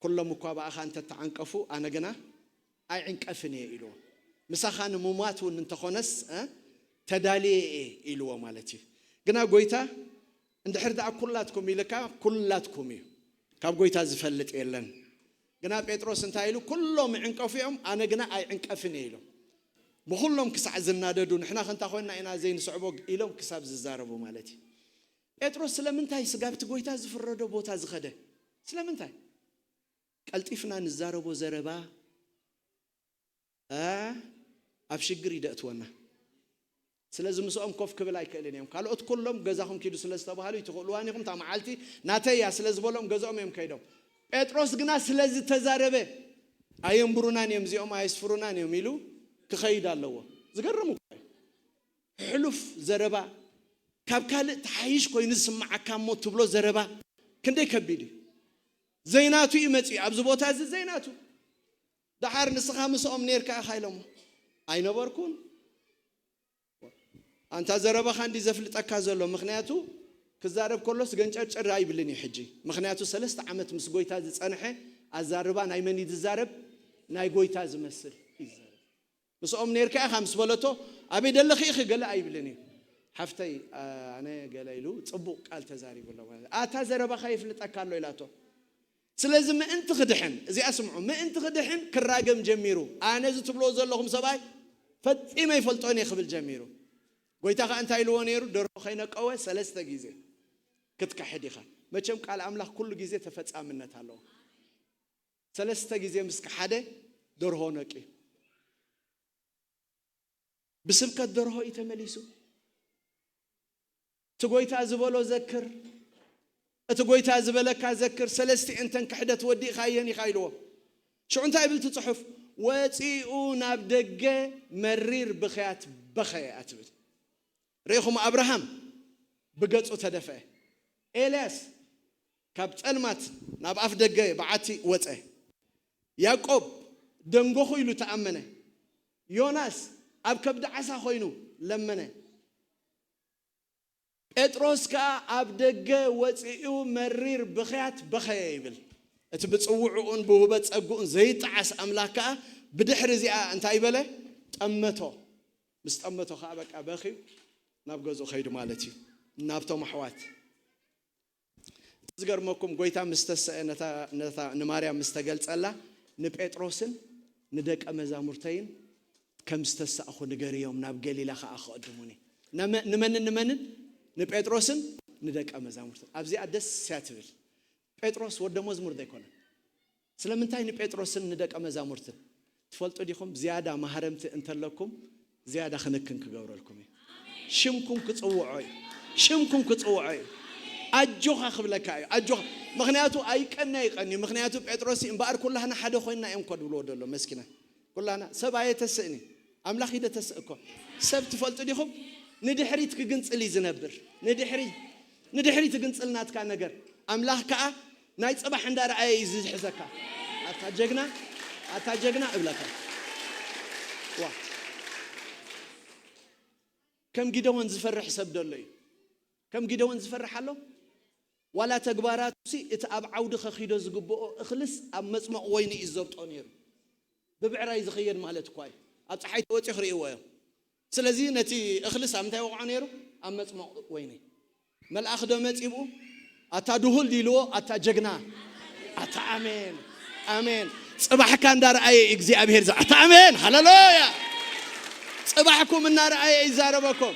"ኩሎም እኳ ብኣኻ እንተተዓንቀፉ ኣነ ግና ኣይዕንቀፍን እየ" ኢልዎ። "ምሳኻ ንምሟት እውን እንተኾነስ፣ እ፣ ተዳልየ እየ" ኢልዎ ማለት እዩ። ግና ጎይታ እንድሕር ደኣ "ኩላትኩም" ኢልካ፣ ኩላትኩም እዩ። ካብ ጎይታ ዝፈልጥ የለን። ግና ጴጥሮስ እንታይ ኢሉ? "ኩሎም ይዕንቀፉ እዮም፣ ኣነ ግና ኣይዕንቀፍን እየ" ኢሎም። ብኹሎም ክሳዕ ዝናደዱ፣ "ንሕና ከ እንታ ኮይንና ኢና ዘይንስዕቦ?" ኢሎም ክሳብ ዝዛረቡ ማለት እዩ። ጴጥሮስ ስለምንታይ ስጋብቲ ጎይታ ዝፍረዶ ቦታ ዝኸደ? ስለምንታይ? ቀልጢፍና ንዛረቦ ዘረባ፣ እ፣ ኣብ ሽግር ይደእትወና። ስለዚ ምስኦም ኮፍ ክብል ኣይክእልን እዮም። ካልኦት ኩሎም ገዛኹም ኪዱ ስለ ዝተባሃሉ፣ "ኣይትኽእልዋን ኢኹም፣ እታ መዓልቲ ናተይ እያ" ስለ ዝበሎም ገዛኦም እዮም ከይዶም። ጴጥሮስ ግና ስለ ዝተዛረበ፣ "ኣየንብሩናን እዮም እዚኦም፣ ኣየስፍሩናን እዮም" ኢሉ ክኸይድ ኣለዎ። ዝገርም እኮ እዩ። ሕሉፍ ዘረባ፣ ካብ ካልእ ተሓይሽ ኮይኑ ዝስምዓካ እሞ ትብሎ ዘረባ ክንደይ ከቢድ እዩ። ዘይናቱ እዩ መጺኡ ኣብዚ ቦታ እዚ፣ ዘይናቱ። ደሓር "ንስኻ ምስኦም ኔርካ ኢኻ" ኢሎሞ። "ኣይነበርኩን።" ኣንታ ዘረባኻ እንዲ ዘፍልጠካ ዘሎ፣ ምኽንያቱ ክዛረብ ከሎስ ገንጨርጨር ኣይብልን እዩ ሕጂ። ምኽንያቱ ሰለስተ ዓመት ምስ ጎይታ ዝጸንሐ ኣዛርባ ናይ መን እዩ ዝዛረብ? ናይ ጎይታ ዝመስል ይዛረብ። "ምስኦም ኔርካ ኢኻ" ምስ በለቶ፣ "ኣበይ ደለኺ ኢኺ?" ገለ ኣይብልን እዩ። "ሓፍተይ፣ ኣነ ገለ" ኢሉ ጽቡቕ ቃል ተዛሪቡ ኣሎ ማለት እዩ። "ኣታ ዘረባኻ የፍልጠካ ኣሎ" ኢላቶ። ስለዚ ምእንቲ ክድሕን፣ እዚኣ ስምዑ፣ ምእንቲ ክድሕን ክራገም ጀሚሩ። ኣነ እዚ ትብልዎ ዘለኹም ሰብኣይ ፈጺመ ኣይፈልጦን እየ ክብል ጀሚሩ። ጎይታ ኸኣ እንታይ ኢልዎ ነይሩ? "ደርሆ ከይነቀወ ሰለስተ ግዜ ክትክሕድ ኢኻ።" መቸም ቃል ኣምላኽ ኩሉ ግዜ ተፈጻምነት ኣለዎ። ሰለስተ ግዜ ምስ ከሓደ ደርሆ ነቅዩ። ብስብከት ደርሆ እዩ ተመሊሱ። እቲ ጎይታ ዝበሎ ዘክር፣ እቲ ጎይታ ዝበለካ ዘክር። ሰለስቲኤን እተን ክሕደት ወዲእካየን ኢኻ ኢልዎ። ሽዑ እንታይ ይብል እቲ ጽሑፍ? ወጺኡ ናብ ደገ መሪር ብኽያት በኸየ እያ ትብል። ርኢኹም፣ ኣብርሃም ብገጹ ተደፍአ። ኤልያስ ካብ ጸልማት ናብ ኣፍ ደገ በዓቲ ወጸ። ያዕቆብ ደንጎኹ ኢሉ ተኣመነ። ዮናስ ኣብ ከብዲ ዓሳ ኮይኑ ለመነ። ጴጥሮስ ከኣ ኣብ ደገ ወጺኡ መሪር ብኽያት በኸየ ይብል። እቲ ብጽውዕኡን ብውህበት ጸግኡን ዘይጠዓስ ኣምላኽ ከኣ ብድሕሪ እዚኣ እንታይ በለ? ጠመቶ። ምስ ጠመቶ ከኣ በቃ በኽዩ ናብ ገዝኡ ከይዱ ማለት እዩ። ናብቶም ኣሕዋት። እቲ ዝገርመኩም፣ ጎይታ ምስ ተሰአ፣ ነታ፣ ነታ ንማርያም ምስ ተገልጸላ፣ ንጴጥሮስን ንደቀ መዛሙርተይን ከም ዝተሳእኹ ንገርዮም፣ ናብ ገሊላ ከኣ ክቕድሙኒ። ነመ-፣ ንመንን ንመንን? ንጴጥሮስን ንደቀ መዛሙርትን። ኣብዚኣ ደስ እያ ትብል። ጴጥሮስ ወደ መዝሙር ዘይኮነ። ስለምንታይ ንጴጥሮስን ንደቀ መዛሙርትን? ትፈልጡ ዲኹም? ዝያዳ ማህረምቲ እንተለኩም፣ ዝያዳ ክንክን ክገብረልኩም እዩ። ሽምኩም ክጽውዖ እዩ። ሽምኩም ክጽውዖ እዩ። ኣጆኻ ክብለካ እዩ። ኣጆኻ። ምኽንያቱ ኣይቀነ ይቐኒ። ምኽንያቱ ጴጥሮስ እምበኣር ኩላህና ሓደ ኮይንና እዮም እኮ ድብልዎ ደሎ መስኪና። ኩላህና ሰብ ኣየተስእን እዩ። ኣምላኽ ይደተስእ እኮ። ሰብ ትፈልጡ ዲኹም? ንድሕሪት ክግንጽል እዩ ዝነብር። ንድሕሪት፣ ንድሕሪት ትግንጽል ናትካ ነገር። ኣምላኽ ከኣ ናይ ጽባሕ እንዳረኣየ እዩ ዝሕዘካ። ኣታ ጀግና፣ ኣታ ጀግና እብለካ። ዋ። ከም ጊደዎን ዝፈርሕ ሰብ ደሎ እዩ። ከም ጊደዎን ዝፈርሕ ኣሎ። ዋላ ተግባራቱሲ እቲ ኣብ ዓውዲ ከኺዶ ዝግብኦ እኽልስ ኣብ መጽመቕ ወይኒ እዩ ዘብጦ ነይሩ። ብብዕራይ ዝኽየድ ማለት እኳ እዩ። ኣብ ጸሓይ ተወጺኡ ክርእይዎ እዮም። ስለዚ ነቲ እኽልስ ኣብ ምንታይ ወቕዖ ነይሩ? ኣብ መጽመቕ ወይኒ። መልኣኽ ዶ መጺ ብኡ? ኣታ ድሁል ዲልዎ፣ ኣታ ጀግና። ኣታ ኣሜን፣ ኣሜን። ጽባሕካ እንዳረኣየ እግዚኣብሔር ዛ-፣ ኣታ ኣሜን፣ ሃሌሉያ። ጽባሕኩም እናረኣየ ይዛረበኩም።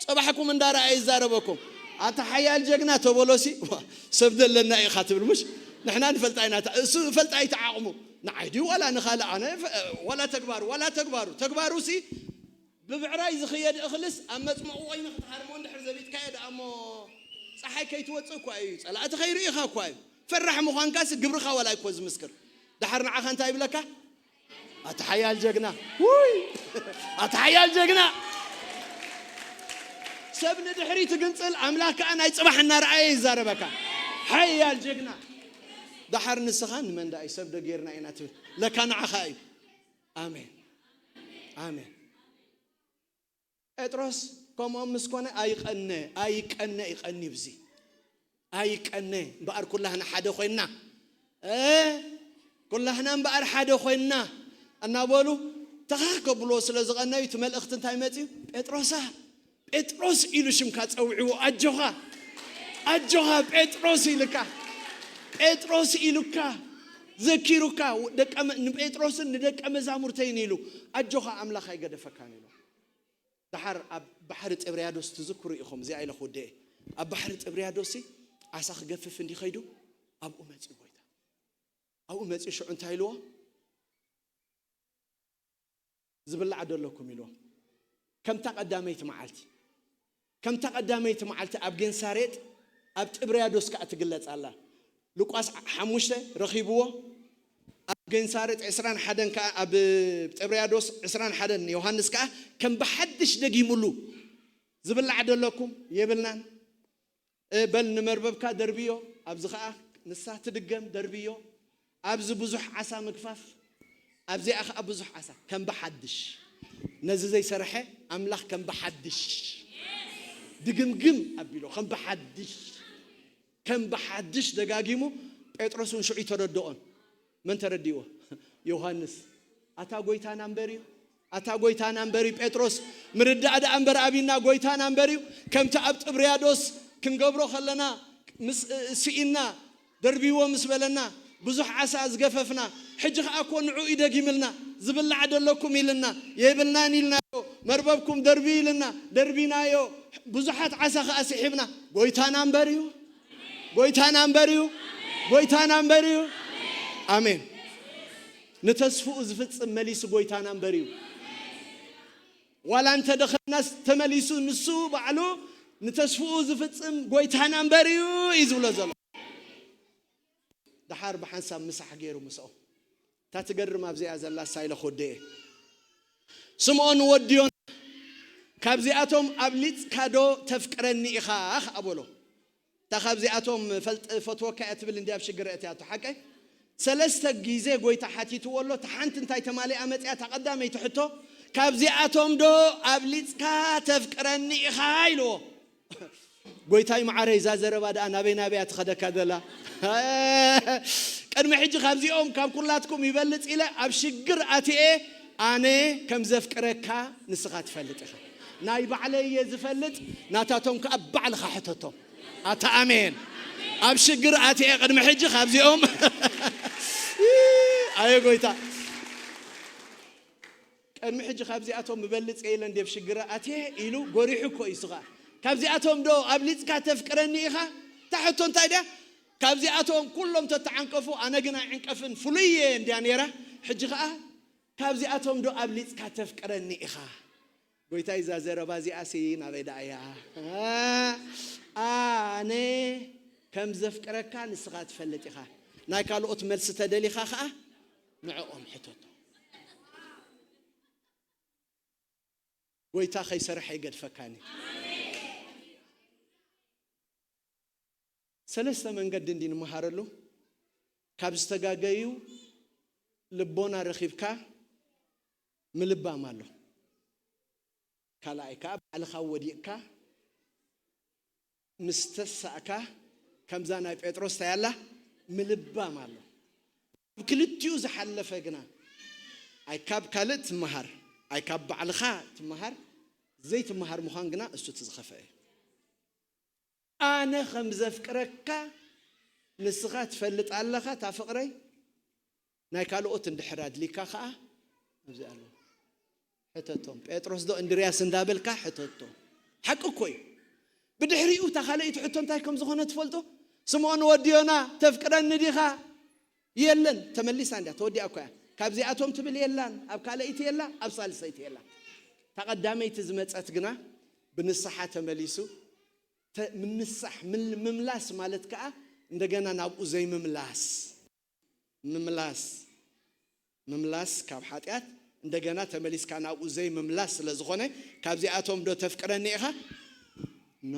ጽባሕኩም እንዳረኣየ ይዛረበኩም። ኣታ ሓያል ጀግና ተበሎሲ፣ ዋ፣ ሰብ ዘለና ኢኻ ትብል፣ ምሽ? ንሕና ንፈልጣ ኢና። እሱ ፈልጣ እዩ ተዓቕሙ። ንዓይ ድዩ ዋላ ንኻልእ? ኣነ ፈ-፣ ዋላ ተግባሩ፣ ዋላ ተግባሩ። ተግባሩሲ ብብዕራይ ዝኽየድ እኽልስ ኣብ መጽመቑ ወይኒ ክትሃርሞ እንድሕር ዘቢጥካዮ ደኣ እሞ ጸሓይ ከይትወጽእ እኳ እዩ። ጸላእቲ ከይርእዩኻ እኳ እዩ። ፈራሕ ምዃንካስ ግብርኻ ዋላ እኮ ዝምስክር። ደሓር ንዓኻ እንታይ ይብለካ? ኣታ ሓያል ጀግና። ውይ! ኣታ ሓያል ጀግና። ሰብ ንድሕሪት ትግንጽል፣ ኣምላኽ ከኣ ናይ ጽባሕ እናረኣየ ይዛረበካ። ሓያል ጀግና። ደሓር ንስኻ ንመን ደኣ እዩ ሰብ ዶ ጌርና ኢና ትብል? ለካ ንዓኻ እዩ። ኣሜን። ኣሜን። ጴጥሮስ ከምኦም ምስ ኮነ ኣይቀነ፣ ኣይቀነ፣ ይቐኒ ብዚ። ኣይቀነ፣ እምበኣር ኩላህና ሓደ ኮይንና፣ እ፣ ኩላህና እምበኣር ሓደ ኮይንና እናበሉ ተኻኽ ከብልዎ ስለ ዝቐነዩ፣ እቲ መልእኽቲ እንታይ መጽዩ? ጴጥሮሳ፣ ጴጥሮስ ኢሉ ሽምካ ጸዊዕዎ። ኣጆኻ፣ ኣጆኻ ጴጥሮስ ኢልካ፣ ጴጥሮስ ኢሉካ፣ ዘኪሩካ፣ ደቀ መ-፣ ንጴጥሮስን ንደቀ መዛሙርተይን ኢሉ፣ ኣጆኻ ኣምላኽ ኣይገደፈካን ኢሉ። ደሓር ኣብ ባሕሪ ጥብርያዶስ ትዝክሩ ኢኹም፣ እዚኣ ኢለ ክውድኤ። ኣብ ባሕሪ ጥብርያዶስ ዓሳ ክገፍፍ እንዲ ኸይዱ፣ ኣብኡ መጺኡ ጎይታ። ኣብኡ መጺኡ ሽዑ እንታይ ኢልዎ? ዝብላዕ ደለኩም ኢልዎ። ከምታ ቀዳመይቲ መዓልቲ፣ ከምታ ቀዳመይቲ መዓልቲ ኣብ ጌንሳሬጥ፣ ኣብ ጥብርያዶስ ከኣ ትግለጽ ኣላ። ሉቃስ ሓሙሽተ ረኺብዎ፣ ኣብ ጌንሳሬጥ ዕስራን ሓደን ከኣ፣ ኣብ ጥብርያዶስ ዕስራን ሓደን ዮሃንስ ከኣ ከም ብሓድሽ ደጊሙሉ። ዝብላዕ ደለኩም? የብልናን። እ፣ በል ንመርበብካ ደርብዮ፣ ኣብዚ ኸኣ ንሳ ትድገም፣ ደርብዮ። ኣብዚ ብዙሕ ዓሳ ምግፋፍ፣ ኣብዚኣ ኸኣ ብዙሕ ዓሳ። ከም ብሓድሽ። ነዚ ዘይሰርሐ ኣምላኽ ከም ብሓድሽ። ድግምግም ኣቢሎ፣ ከም ብሓድሽ። ከም ብሓድሽ ደጋጊሙ፣ ጴጥሮስ እውን ሽዑ ኣይተረድኦን። መን ተረዲእዎ? ዮሃንስ። ኣታ ጎይታና እምበር እዩ። ኣታ ጎይታና እምበር እዩ። ጴጥሮስ ምርዳእ ደኣ እምበር ኣቢና፣ ጎይታና እምበር እዩ። ከምቲ ኣብ ጥብርያዶስ ክንገብሮ ከለና፣ ምስ፣ ስኢንና፣ ደርብይዎ ምስ በለና፣ ብዙሕ ዓሳ ዝገፈፍና፣ ሕጂ ኸኣ እኮ ንዑ እዩ ደጊምልና፣ ዝብላዕ ደለኩም ኢልና፣ የብልናን ኢልናዮ፣ መርበብኩም ደርብዩ ኢልና፣ ደርቢናዮ፣ ብዙሓት ዓሳ ኸኣ ስሒብና፣ ጎይታና እምበር እዩ። ጎይታና እምበር እዩ። ጎይታና እምበር እዩ። ኣሜን። ንተስፍኡ ዝፍጽም መሊሱ ጎይታና እምበር እዩ። ዋላ እንተ ደኸናስ ተመሊሱ ንሱ ባዕሉ ንተስፍኡ ዝፍጽም ጎይታና እምበር እዩ እዩ ዝብሎ ዘሎ። ደሓር ብሓንሳብ ምሳሕ ገይሩ ምስኦም። እታ ትገርም ኣብዚኣ ዘላ ሳይለ ኾደ እየ። ስምዖን ወዲ ዮና፣ ካብዚኣቶም ኣብሊጽካ ዶ ተፍቅረኒ ኢኻ? ከኣ በሎ። እታ ካብዚኣቶም ፈልጥ ፈትወካ እያ ትብል እንዲ ኣብ ሽግር እትያቶ ሓቀይ። ሰለስተ ግዜ ጎይታ ሓቲትዎ ኣሎ። እታ ሓንቲ እንታይ ተማሊኣ መጽያ? እታ ቀዳመይቲ ሕቶ፣ ካብዚኣቶም ዶ ኣብሊጽካ ተፍቅረኒ ኢኻ ኢልዎ። ጎይታይ መዓረይ፣ እዛ ዘረባ ደኣ ናበይ ናበያ ትኸደካ ዘላ? ቅድሚ ሕጂ ካብዚኦም ካብ ኩላትኩም ይበልጽ ኢለ ኣብ ሽግር ኣትየ ኣነ ከም ዘፍቅረካ ንስኻ ትፈልጥ ኢኻ። ናይ ባዕለይ እየ ዝፈልጥ፣ ናታቶም ከኣ ባዕልኻ ሕተቶም። ኣታ ኣሜን። ኣብ ሽግር ኣትየ ቅድሚ ሕጂ ካብዚኦም ኣየ ጎይታ። ቅድሚ ሕጂ ካብዚኣቶም ምበልጽ እየ ኢለ እንዴ ኣብ ሽግር ኣትየ ኢሉ ጎሪሑ እኮ እዩ። እሱ ኸኣ ካብዚኣቶም ዶ ኣብሊጽካ ተፍቅረኒ ኢኻ? እታ ሕቶ እንታይ ድያ? ካብዚኣቶም ኩሎም ተተዓንቀፉ ኣነ ግን ኣይዕንቀፍን ፍሉይ እየ እንድያ ነይራ። ሕጂ ኸኣ ካብዚኣቶም ዶ ኣብሊጽካ ተፍቅረኒ ኢኻ? ጎይታይ እዛ ዘረባ እዚኣሲ ናበይ ደኣ እያ? ኣነ ከም ዘፍቅረካ ንስኻ ትፈልጥ ኢኻ። ናይ ካልኦት መልሲ ተደሊኻ ኸኣ ንዕኦም ሕተቶ። ጎይታ ከይሰርሐ ይገድፈካኒ። ሰለስተ መንገዲ እንዲ ንመሃረሉ። ካብ ዝተጋገዩ ልቦና ረኺብካ ምልባም ኣሎ። ካልኣይ ከኣ ባዕልኻ ወዲቕካ ምስ ተሳእካ ከምዛ ናይ ጴጥሮስ እንታይ ኣላ? ምልባም ኣሎ። ኣብ ክልቲኡ ዝሓለፈ ግና ኣይ ካብ ካልእ ትመሃር፣ ኣይ ካብ ባዕልኻ ትመሃር፣ ዘይትመሃር ምዃን ግና እሱ እቲ ዝኸፍአ እዩ። ኣነ ከም ዘፍቅረካ ንስኻ ትፈልጥ ኣለኻ፣ እታ ፍቕረይ ናይ ካልኦት እንድሕር ኣድሊካ ኸኣ ኣብዚ ኣሎ። ሕተቶም። ጴጥሮስ ዶ እንድርያስ እንዳበልካ ሕተቶ። ሓቂ እኮ እዩ። ብድሕሪኡ እታ ካልኣይቲ ሕቶ እንታይ ከም ዝኾነ ትፈልጦ? ስምዖን ወዲ ዮና፣ ተፍቅረኒ ዲኻ? የለን። ተመሊሳ እንድያ፣ ተወዲኣ እኮ እያ። ካብዚኣቶም ትብል የላን፣ ኣብ ካልኣይቲ የላ፣ ኣብ ሳልሰይቲ የላ። እታ ቀዳመይቲ ዝመጸት ግና ብንስሓ ተመሊሱ፣ ተ-፣ ምንሳሕ፣ ምል-፣ ምምላስ ማለት ከኣ እንደገና ናብኡ ዘይምምላስ። ምምላስ፣ ምምላስ ካብ ሓጢኣት እንደገና ተመሊስካ ናብኡ ዘይምምላስ ስለ ዝኾነ፣ ካብዚኣቶም ዶ ተፍቅረኒ ኢኻ? ኖ፣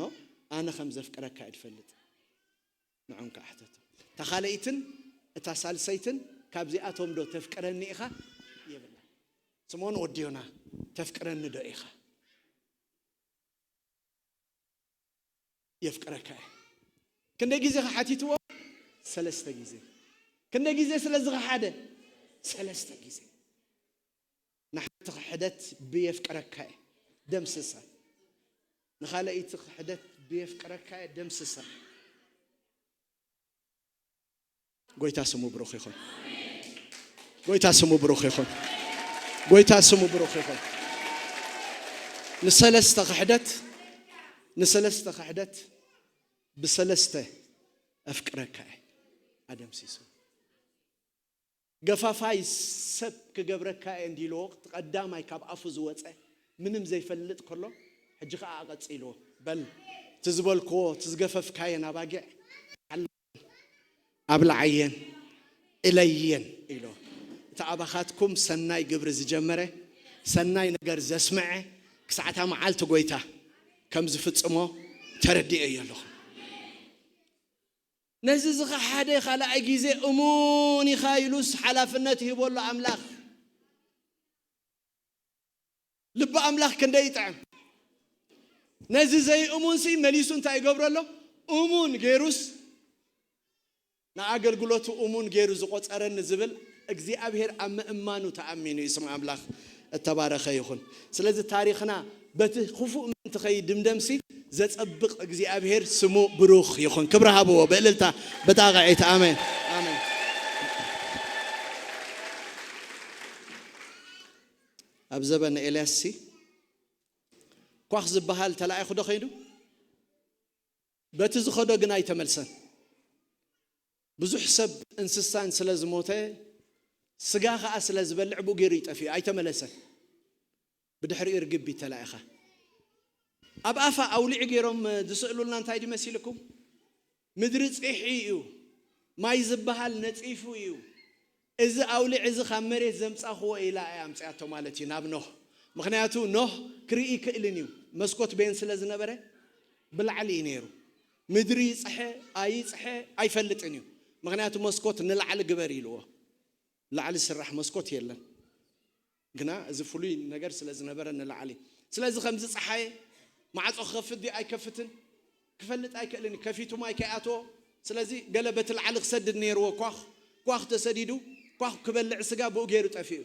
ኣነ ከም ዘፍቅረካ እየ ዝፈልጥ። ንዖም ከኣ ሕተቶ። እታ ካልኣይትን እታ ሳልሰይትን ካብዚኣቶም ዶ ተፍቅረኒ ኢኻ? የብላ። ስምኦን ወዲ ዮና፣ ተፍቅረኒ ዶ ኢኻ? የፍቅረካ እየ። ክንደይ ግዜ ከሓቲትዎ? ሰለስተ ግዜ። ክንደይ ግዜ ስለ ዝኸሓደ? ሰለስተ ግዜ። ንሓንቲ ክሕደት ብየፍቅረካ እየ፣ ደምስሳ። ንኻልኣይቲ ክሕደት ብየፍቅረካ እየ፣ ደምስሳ። ጎይታ ስሙ ብሩኽ ይኹን። ጎይታ ስሙ ብሩኽ ይኹን። ጎይታ ስሙ ብሩኽ ይኹን። ንሰለስተ ክሕደት፣ ንሰለስተ ክሕደት ብሰለስተ ኣፍቅረካ እየ ኣደምሲሱ። ገፋፋይ ሰብ ክገብረካ እየ እንዲልዎ፣ እቲ ቀዳማይ ካብ ኣፉ ዝወጸ ምንም ዘይፈልጥ ከሎ፣ ሕጂ ኸኣ ቀጺልዎ። በል፣ እቲ ዝበልክዎ፣ እቲ ዝገፈፍካየን ኣባጊዕ፣ ኣብልዓየን፣ እለየን ኢሎ። እቲ ኣባኻትኩም ሰናይ ግብሪ ዝጀመረ፣ ሰናይ ነገር ዘስምዐ፣ ክሳዕታ መዓልቲ ጎይታ ከም ዝፍጽሞ ተረዲኤ እየ ኣለኹ። ነዚ ዝኸሓደ ካልኣይ ግዜ እሙን ኢኻ ኢሉስ ሓላፍነት ይህቦ ኣሎ ኣምላኽ። ልቢ ኣምላኽ ክንደይ ይጥዕም። ነዚ ዘይእሙንሲ መሊሱ እንታይ ይገብሮ ኣሎ? እሙን ገይሩስ ንኣገልግሎቱ እሙን ገይሩ ዝቖጸረኒ ዝብል እግዚኣብሔር ኣብ ምእማኑ ተኣሚኑ እዩ። ስም ኣምላኽ እተባረኸ ይኹን። ስለዚ ታሪኽና በቲ ክፉእ ምእንቲ ከይድምደምሲ ዘጸብቕ እግዚኣብሔር ስሙ ብሩኽ ይኹን። ክብሪ ሃብዎ ብእልልታ ብጣቕዒት። ኣሜን፣ ኣሜን። ኣብ ዘበነ ኤልያስሲ ኳኽ ዝበሃል ተላኢኹ ዶ ኸይዱ? በቲ ዝኸዶ ግን ኣይተመልሰን። ብዙሕ ሰብ እንስሳን ስለ ዝሞተ፣ ስጋ ኸኣ ስለ ዝበልዕ፣ ብኡ ገይሩ ይጠፍእ፣ ኣይተመለሰን። ብድሕሪኡ ርግቢት ተላኢኻ። ኣብ ኣፋ ኣውሊዕ ገይሮም ዝስእሉልና እንታይ ድዩ መሲልኩም? ምድሪ ጺሒ እዩ፣ ማይ ዝበሃል ነጺፉ እዩ። እዚ ኣውሊዕ እዚ ካብ መሬት ዘምጻኽዎ ኢላ እያ ኣምጺኣቶ ማለት እዩ ናብ ኖህ። ምኽንያቱ ኖህ ክርኢ ይክእልን እዩ፣ መስኮት ቤን ስለ ዝነበረ ብላዕሊ እዩ ነይሩ። ምድሪ ይጽሐ ኣይጽሐ ኣይፈልጥን እዩ፣ ምኽንያቱ መስኮት ንላዕሊ ግበር ኢልዎ። ላዕሊ ስራሕ መስኮት የለን። ግና እዚ ፍሉይ ነገር ስለ ዝነበረ ንላዕሊ። ስለዚ ከምዚ ጸሓየ ማዕጾ ክኸፍት ድዩ ኣይከፍትን ክፈልጥ ኣይክእልን እዩ። ከፊቱ ማይ ከይኣትዎ። ስለዚ ገለ በቲ ላዕሊ ክሰድድ ነይርዎ ኳኽ። ኳኽ ተሰዲዱ፣ ኳኽ ክበልዕ ስጋ ብኡ ገይሩ ጠፊኡ።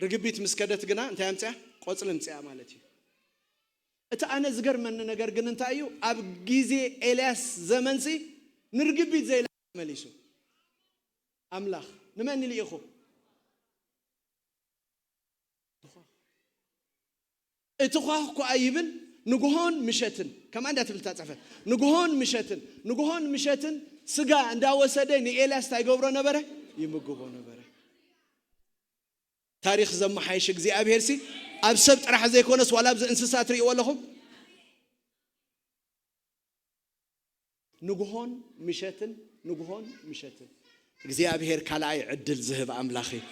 ርግቢት ምስ ከደት ግና እንታይ ኣምጽኣ? ቆጽሊ ኣምጽኣ ማለት እዩ። እቲ ኣነ ዝገርመኒ ነገር ግን እንታይ እዩ? ኣብ ግዜ ኤልያስ ዘመንሲ ንርግቢት ዘይላ መሊሱ። ኣምላኽ ንመን ልኢኹ? እቲ ኳኽ እኳ ይብል፣ ንግሆን ምሸትን፣ ከማ እንዳ ትብል እታ ጽሕፈት፣ ንግሆን ምሸትን፣ ንግሆን ምሸትን ስጋ እንዳወሰደ ንኤልያስ እንታይ ይገብሮ ነበረ? ይምግቦ ነበረ። ታሪኽ ዘመሓይሽ እግዚኣብሄር ሲ ኣብ ሰብ ጥራሕ ዘይኮነስ ዋላ ኣብዚ እንስሳ ትርእይዎ ኣለኹም። ንግሆን ምሸትን፣ ንግሆን ምሸትን እግዚኣብሄር ካልኣይ ዕድል ዝህብ ኣምላኽ እዩ።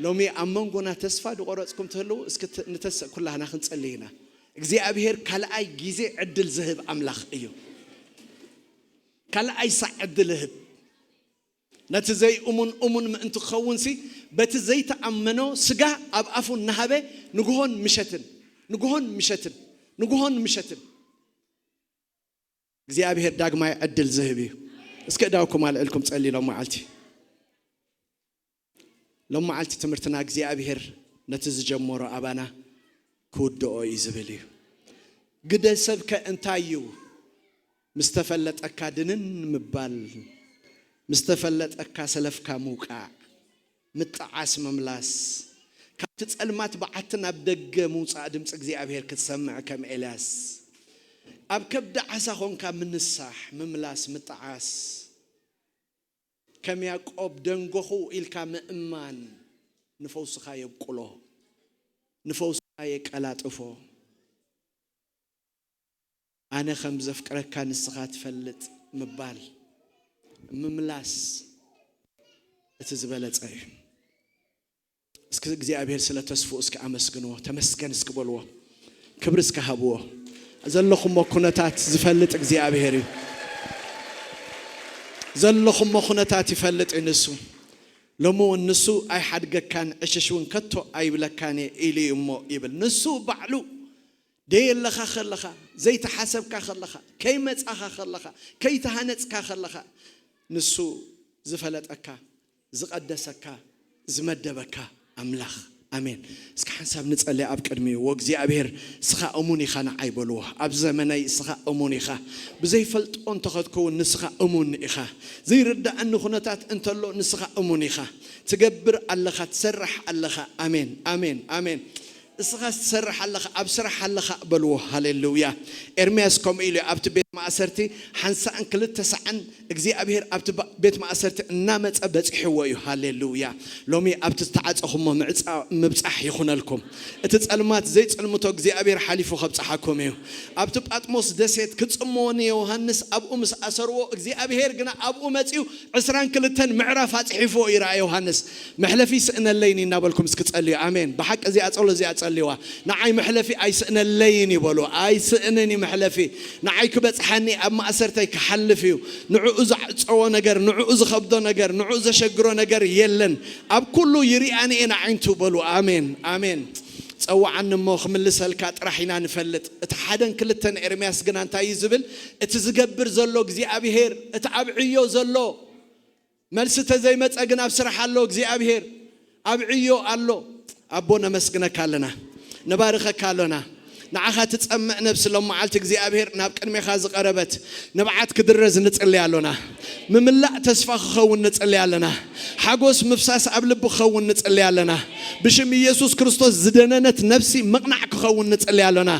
ሎሚ ኣብ መንጎና ተስፋ ዝቆረጽኩም ትህልው፣ እስኪ ት-፣ ንተስእ ኩላህና ክንጸልይ ኢና። እግዚኣብሄር ካልኣይ ግዜ ዕድል ዝህብ ኣምላኽ እዩ። ካልኣይ ሳዕ ዕድል ይህብ። ነቲ ዘይእሙን እሙን ምእንቲ ክኸውንሲ፣ በቲ ዘይተኣመኖ ስጋ ኣብ ኣፉ እናሃበ ንግሆን ምሸትን፣ ንግሆን ምሸትን፣ ንግሆን ምሸትን እግዚኣብሄር ዳግማይ ዕድል ዝህብ እዩ። እስኪ እዳውኩም ኣልዕልኩም ጸልዩ ሎም መዓልቲ። ሎም መዓልቲ ትምህርትና እግዚኣብሄር ነቲ ዝጀመሮ ኣባና ክውድኦ እዩ ዝብል እዩ። ግደ ሰብከ እንታይ እዩ? ምስ ተፈለጠካ ድንን ምባል፣ ምስ ተፈለጠካ ሰለፍካ ምውቃዕ፣ ምጥዓስ፣ ምምላስ፣ ካብቲ ጸልማት በዓቲ ናብ ደገ ምውጻእ ድምጺ እግዚኣብሄር ክትሰምዕ ከም ኤልያስ፣ ኣብ ከብዲ ዓሳ ኾንካ ምንሳሕ፣ ምምላስ፣ ምጥዓስ፣ ከም ያዕቆብ ደንጎኹ ኢልካ ምእማን ንፈውስኻ የብቁሎ፣ ንፈውስኻ የቀላጥፎ። ኣነ ከም ዘፍቅረካ ንስኻ ትፈልጥ ምባል፣ ምምላስ እቲ ዝበለጸ እዩ። እስኪ እግዚኣብሔር ስለ ተስፍኡ እስኪ ኣመስግንዎ፣ ተመስገን እስኪ በልዎ፣ ክብሪ እስኪ ሃብዎ። ዘለኹሞ ኩነታት ዝፈልጥ እግዚኣብሔር እዩ። ዘለኹሞ ኩነታት ይፈልጥ እዩ ንሱ። ሎሚ እውን ንሱ ኣይሓድገካን፣ ዕሽሽ እውን ከቶ ኣይብለካን እየ ኢሉ እዩ እሞ ይብል። ንሱ ባዕሉ ደየለኻ ከለኻ፣ ዘይተሓሰብካ ከለኻ፣ ከይመጻኻ ከለኻ፣ ከይተሃነጽካ ከለኻ፣ ንሱ ዝፈለጠካ፣ ዝቐደሰካ፣ ዝመደበካ ኣምላኽ። ኣሜን። እስኪ ሓንሳብ ንጸሊ ኣብ ቅድሚኡ። "ወእግዚኣብሔር እስኻ እሙን ኢኻ ንዓይ" በልዎ። "ኣብ ዘመነይ እስኻ እሙን ኢኻ። ብዘይፈልጦ እንተኸድኩ እውን ንስኻ እሙን ኢኻ። ዘይርዳእኒ ኩነታት እንተሎ ንስኻ እሙን ኢኻ። ትገብር ኣለኻ፣ ትሰርሕ ኣለኻ። ኣሜን፣ ኣሜን፣ ኣሜን። እስኻ ትሰርሕ ኣለኻ፣ ኣብ ስራሕ ኣለኻ" በልዎ። ሃሌሉያ። ኤርምያስ ከምኡ ኢሉ ኣብቲ ቤት ማእሰርቲ ሓንሳእን ክልተ ሳዕን እግዚኣብሔር ኣብቲ ባ-፣ ቤት ማእሰርቲ እናመጸ በጺሕዎ እዩ። ሃሌሉያ። ሎሚ ኣብቲ ዝተዓጸኹሞ ምዕጻ-፣ ምብጻሕ ይኹነልኩም። እቲ ጸልማት ዘይጽልምቶ እግዚኣብሔር ሓሊፉ ከብጽሓኩም እዩ። ኣብቲ ጳጥሞስ ደሴት ክጽምዎ ንዮሃንስ ኣብኡ ምስ ኣሰርዎ፣ እግዚኣብሔር ግና ኣብኡ መጺኡ ዕስራን ክልተን ምዕራፍ ኣጽሒፍዎ እዩ። ረኣ ዮሃንስ፣ "መሕለፊ ይስእነለይን" እናበልኩም እስኪ ጸልዩ። ኣሜን። ብሓቂ እዚኣ ጸሎት እዚኣ ጸልዋ። "ንዓይ መሕለፊ ኣይስእነለይን" ይበሉ። "ኣይስእንን እዩ መሕለፊ። ንዓይ ክበጽሓኒ፣ ኣብ ማእሰርተይ ክሓልፍ እዩ። ንዕኡ ዝዓጸዎ ነገር፣ ንዕኡ ዝኸብዶ ነገር፣ ንዕኡ ዘሸግሮ ነገር የለን። ኣብ ኩሉ ይርኣኒ እየን ኣዒንቱ" በሉ። ኣሜን፣ ኣሜን። "ጸውዓኒ እሞ ክምልሰልካ ጥራሕ ኢና ንፈልጥ።" እቲ ሓደን ክልተን ኤርምያስ ግና እንታይ እዩ ዝብል? እቲ ዝገብር ዘሎ እግዚኣብሔር፣ እቲ ኣብ ዕዮ ዘሎ፣ መልሲ ተዘይመጸ ግን ኣብ ስራሕ ኣሎ እግዚኣብሔር፣ ኣብ ዕዮ ኣሎ። ኣቦ ነመስግነካ ኣለና፣ ነባርኸካ ኣሎና። ንዓኻ ትጸምእ ነብሲ ሎም መዓልቲ እግዚኣብሔር ናብ ቅድሜኻ ዝቐረበት ንብዓት ክድረዝ ንጽሊ ኣሎና። ምምላእ ተስፋ ክኸውን ንጽሊ ኣለና። ሓጎስ ምፍሳስ ኣብ ልቢ ክኸውን ንጽሊ ኣለና። ብሽም ኢየሱስ ክርስቶስ ዝደነነት ነብሲ ምቕናዕ ክኸውን ንጽሊ ኣሎና።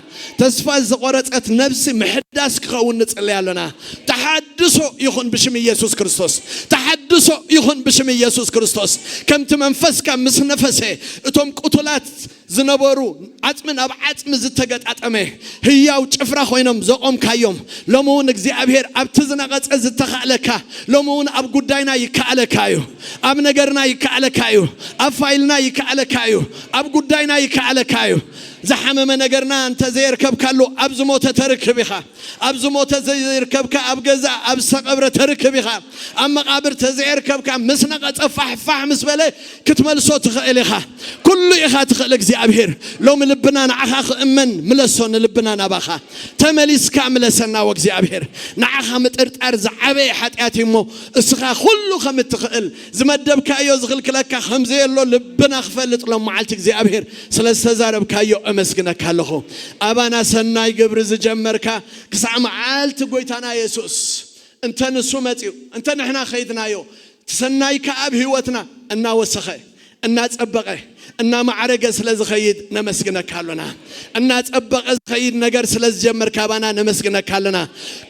ተስፋ ዝቖረጸት ነብሲ ምሕድ ሓዳስ ክኸውን ንጽልይ ኣሎና። ተሓድሶ ይኹን ብሽም ኢየሱስ ክርስቶስ። ተሓድሶ ይኹን ብሽም ኢየሱስ ክርስቶስ። ከምቲ መንፈስካ ምስ ነፈሰ፣ እቶም ቅቱላት ዝነበሩ፣ ዓጽሚ ናብ ዓጽሚ ዝተገጣጠመ ህያው ጭፍራ ኮይኖም ዘቆምካዮም፣ ሎሚ እውን እግዚኣብሔር ኣብቲ ዝነቐጸ ዝተኻእለካ፣ ሎሚ እውን ኣብ ጉዳይና ይከኣለካ እዩ። ኣብ ነገርና ይከኣለካ እዩ። ኣብ ፋይልና ይከኣለካ እዩ። ኣብ ጉዳይና ይከኣለካ እዩ። ዝሓመመ ነገርና እንተ ዘየርከብካሉ፣ ኣብ ዝሞተ ተርክብ ኢኻ። ኣብ ዝሞተ ዘይርከብካ፣ ኣብ ገዛ ኣብ ዝተቐብረ ተርክብ ኢኻ። ኣብ መቓብር ተዘየርከብካ፣ ምስ ነቐጸ ፋሕፋሕ ምስ በለ ክትመልሶ ትኽእል ኢኻ። ኩሉ ኢኻ ትኽእል እግዚኣብሔር። ሎሚ ልብና ንዓኻ ክእመን ምለሶ፣ ንልብና ናባኻ ተመሊስካ ምለሰና። ወእግዚኣብሔር፣ ንዓኻ ምጥርጣር ዝዓበየ ሓጢኣት እዩ እሞ፣ እስኻ ኩሉ ከም እትኽእል፣ ዝመደብካዮ ዝኽልክለካ ከም ዘየሎ ልብና ክፈልጥ ሎም መዓልቲ እግዚኣብሔር ስለ ዝተዛረብካዮ እመስግነካ ኣለኹ። ኣባና ሰናይ ግብሪ ዝጀመርካ ክሳዕ መዓልቲ ጎይታና የሱስ እንተ ንሱ መጺኡ፣ እንተ ንሕና ኸይድናዮ፣ እቲ ሰናይካ ኣብ ህይወትና እናወሰኸ፣ እናጸበቐ፣ እናማዕረገ ስለ ዝኸይድ ነመስግነካ ኣሎና። እናጸበቐ ዝኸይድ ነገር ስለ ዝጀመርካ ኣባና ነመስግነካ ኣለና።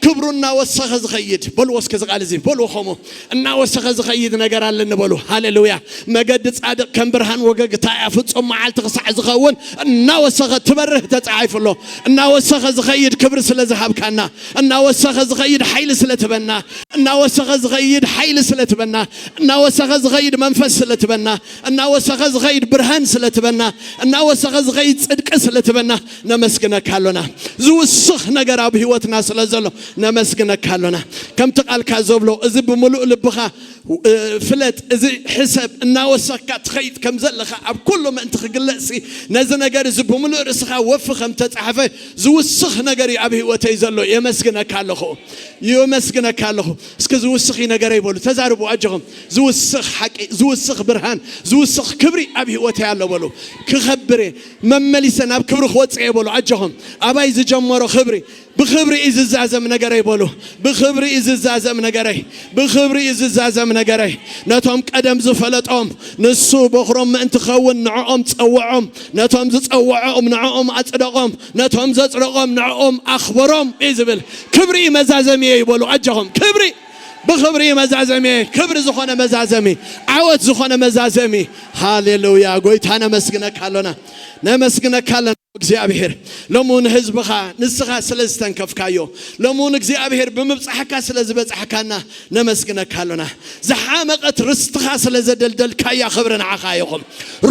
ክብሩ እናወሰኸ ዝኸይድ፣ በልዎ እስከ እዚ ቃል እዚ፣ በልዎ ኸሞ፣ እናወሰኸ ዝኸይድ ነገር ኣለኒ በሉ። ሃሌሉያ። መገዲ ጻድቕ ከም ብርሃን ወገግታ እያ፣ ፍጹም መዓልቲ ክሳዕ ዝኸውን እናወሰኸ ትበርህ ተጻሒፉ ኣሎ። እናወሰኸ ዝኸይድ ክብሪ ስለ ዝሃብካና፣ እናወሰኸ ዝኸይድ ሓይሊ ስለ ትበና፣ እናወሰኸ ዝኸይድ ሓይሊ ስለ ትበና፣ እናወሰኸ ዝኸይድ መንፈስ ስለ ትበና፣ እናወሰኸ ዝኸይድ ብርሃን ስለ ትበና፣ እናወሰኸ ዝኸይድ ጽድቂ ስለ ትበና ነመስግነካ ኣሎና። ዝውስኽ ነገር ኣብ ህይወትና ስለ ዘሎ ነመስግነካ ኣሎና። ከምቲ ቃልካ ዘብሎ፣ እዚ ብምሉእ ልብኻ፣ እ፣ ፍለጥ፣ እዚ ሕሰብ፣ እናወሰኽካ ትኸይድ ከም ዘለኻ ኣብ ኩሉ ምእንቲ ክግለጽሲ፣ ነዚ ነገር እዚ ብምሉእ ርእስኻ ወፊ ከም ተጻሕፈ ዝውስኽ ነገር እዩ ኣብ ህይወተይ ዘሎ። የመስግነካ ኣለኹ። የመስግነካ ኣለኹ። እስኪ ዝውስኽ እዩ ነገረይ በሉ። ተዛርቡ ኣጆኹም። ዝውስኽ ሓቂ፣ ዝውስኽ ብርሃን፣ ዝውስኽ ክብሪ ኣብ ህይወተይ ኣሎ በሉ። ክኸብር እየ፣ መመሊሰ ናብ ክብሪ ክወጽእ እየ በሉ ኣጆኹም። ኣባይ ዝጀመሮ ክብሪ፣ ብኽብሪ እዩ ዝዛዘም ነገረይ በሉ። ብኽብሪ እዩ ዝዛዘም ነገረይ። ብኽብሪ እዩ ዝዛዘም ነገረይ። ነቶም ቀደም ዝፈለጦም፣ ንሱ በኹሮም ምእንቲ ኸውን ንዕኦም ጸውዖም። ነቶም ዝጸውዖም ንዕኦም ኣጽደቖም። ነቶም ዘጽደቖም ንዕኦም ኣኽበሮም እዩ ዝብል። ክብሪ እዩ መዛዘሚ እዩ በሉ ኣጆኹም። ክብሪ፣ ብኽብሪ እዩ መዛዘሚ። ክብሪ ዝኾነ መዛዘሚ፣ ዓወት ዝኾነ መዛዘሚ። ሃሌሉያ። ጎይታ ነመስግነካ ኣሎና። ነመስግነካ ኣለና። እግዚኣብሔር፣ ሎሚ እውን ህዝብኻ ንስኻ ስለ ዝተንከፍካዮ፣ ሎሚ እውን እግዚኣብሔር ብምብጻሕካ ስለ ዝበጻሕካና ነመስግነካ ኣሎና። ዝሓመቐት ርስትኻ ስለ ዘደልደልካያ ክብሪ ንዓኻ ይኹን።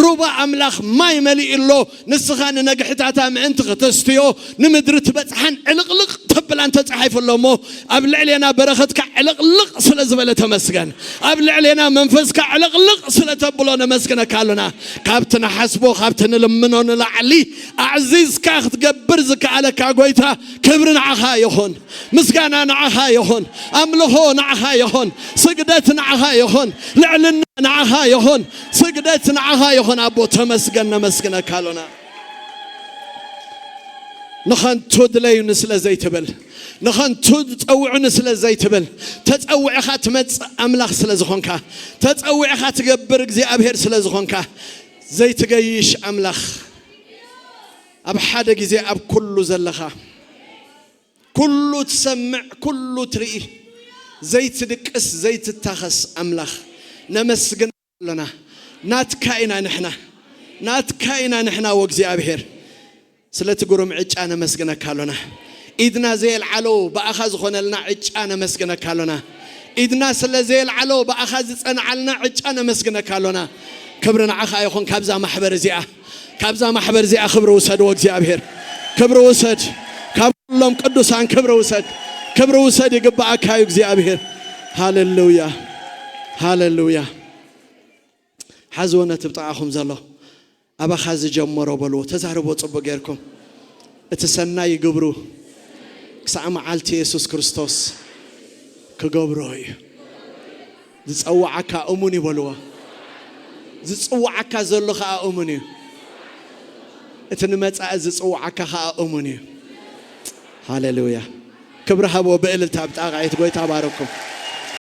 ሩባ ኣምላኽ ማይ መሊኡ ኣሎ፣ ንስኻ ንነግሕታታ ምእንቲ ክተስትዮ፣ ንምድሪ ትበጽሓን ዕልቕልቕ ተብላን ተጻሒፉ ኣሎ እሞ፣ ኣብ ልዕሌና በረኸትካ ዕልቕልቕ ስለ ዝበለ ተመስገን። ኣብ ልዕሌና መንፈስካ ዕልቕልቕ ስለ ተብሎ ነመስግነካ ኣሎና። ካብቲ ንሓስቦ፣ ካብቲ ንልምኖ ንላዕሊ ኣዕዚዝካ ክትገብር ዝከኣለካ ጎይታ፣ ክብሪ ንዓኻ ይኹን፣ ምስጋና ንዓኻ ይኹን፣ ኣምልኾ ንዓኻ ይኹን፣ ስግደት ንዓኻ ይኹን፣ ልዕልና ንዓኻ ይኹን፣ ስግደት ንዓኻ ይኹን። ኣቦ ተመስገን፣ ነመስግነካ ኣሎና። ንኸንቱ ድለዩኒ ስለ ዘይትብል፣ ንኸንቱ ጸውዑኒ ስለ ዘይትብል፣ ተጸዊዕኻ ትመጽእ ኣምላኽ ስለ ዝኾንካ፣ ተጸዊዕኻ ትገብር እግዚኣብሔር ስለ ዝኾንካ፣ ዘይትገይሽ ኣምላኽ፣ ኣብ ሓደ ግዜ ኣብ ኩሉ ዘለኻ፣ ኩሉ ትሰምዕ፣ ኩሉ ትርኢ፣ ዘይትድቅስ ዘይትታኸስ ኣምላኽ ነመስግን ኣሎና። ናትካ ኢና ንሕና፣ ናትካ ኢና ንሕና ወእግዚኣብሔር። ስለቲ ግሩም ዕጫ ነመስግነካ ኣሎና። ኢድና ዘየልዓሎ ብኣኻ ዝኾነልና ዕጫ ነመስግነካ ኣሎና። ኢድና ስለ ዘየልዓሎ ብኣኻ ዝጸንዓልና ዕጫ ነመስግነካ ኣሎና። ክብሪ ንዓኻ ይኹን። ካብዛ ማሕበር እዚኣ፣ ካብዛ ማሕበር እዚኣ ክብሪ ውሰድ ወእግዚኣብሔር። ክብሪ ውሰድ። ካብ ኩሎም ቅዱሳን ክብሪ ውሰድ። ክብሪ ውሰድ፣ ይግብኣካ እዩ እግዚኣብሔር። ሃሌሉያ፣ ሃሌሉያ። ሓዝዎ ነቲ ብጥቓኹም ዘሎ። ኣባኻ ዝጀመሮ በልዎ፣ ተዛርቦ ጽቡቕ ጌርኩም። እቲ ሰናይ ግብሩ ክሳዕ መዓልቲ የሱስ ክርስቶስ ክገብሮ እዩ። ዝጸውዓካ እሙን እዩ በልዎ። ዝጽውዓካ ዘሎ ኸኣ እሙን እዩ። እቲ ንመጻኢ ዝጽውዓካ ኸኣ እሙን እዩ። ሃሌሉያ። ክብሪ ሃብዎ ብእልልታ ብጣቓየት ጎይታ ባረኩም።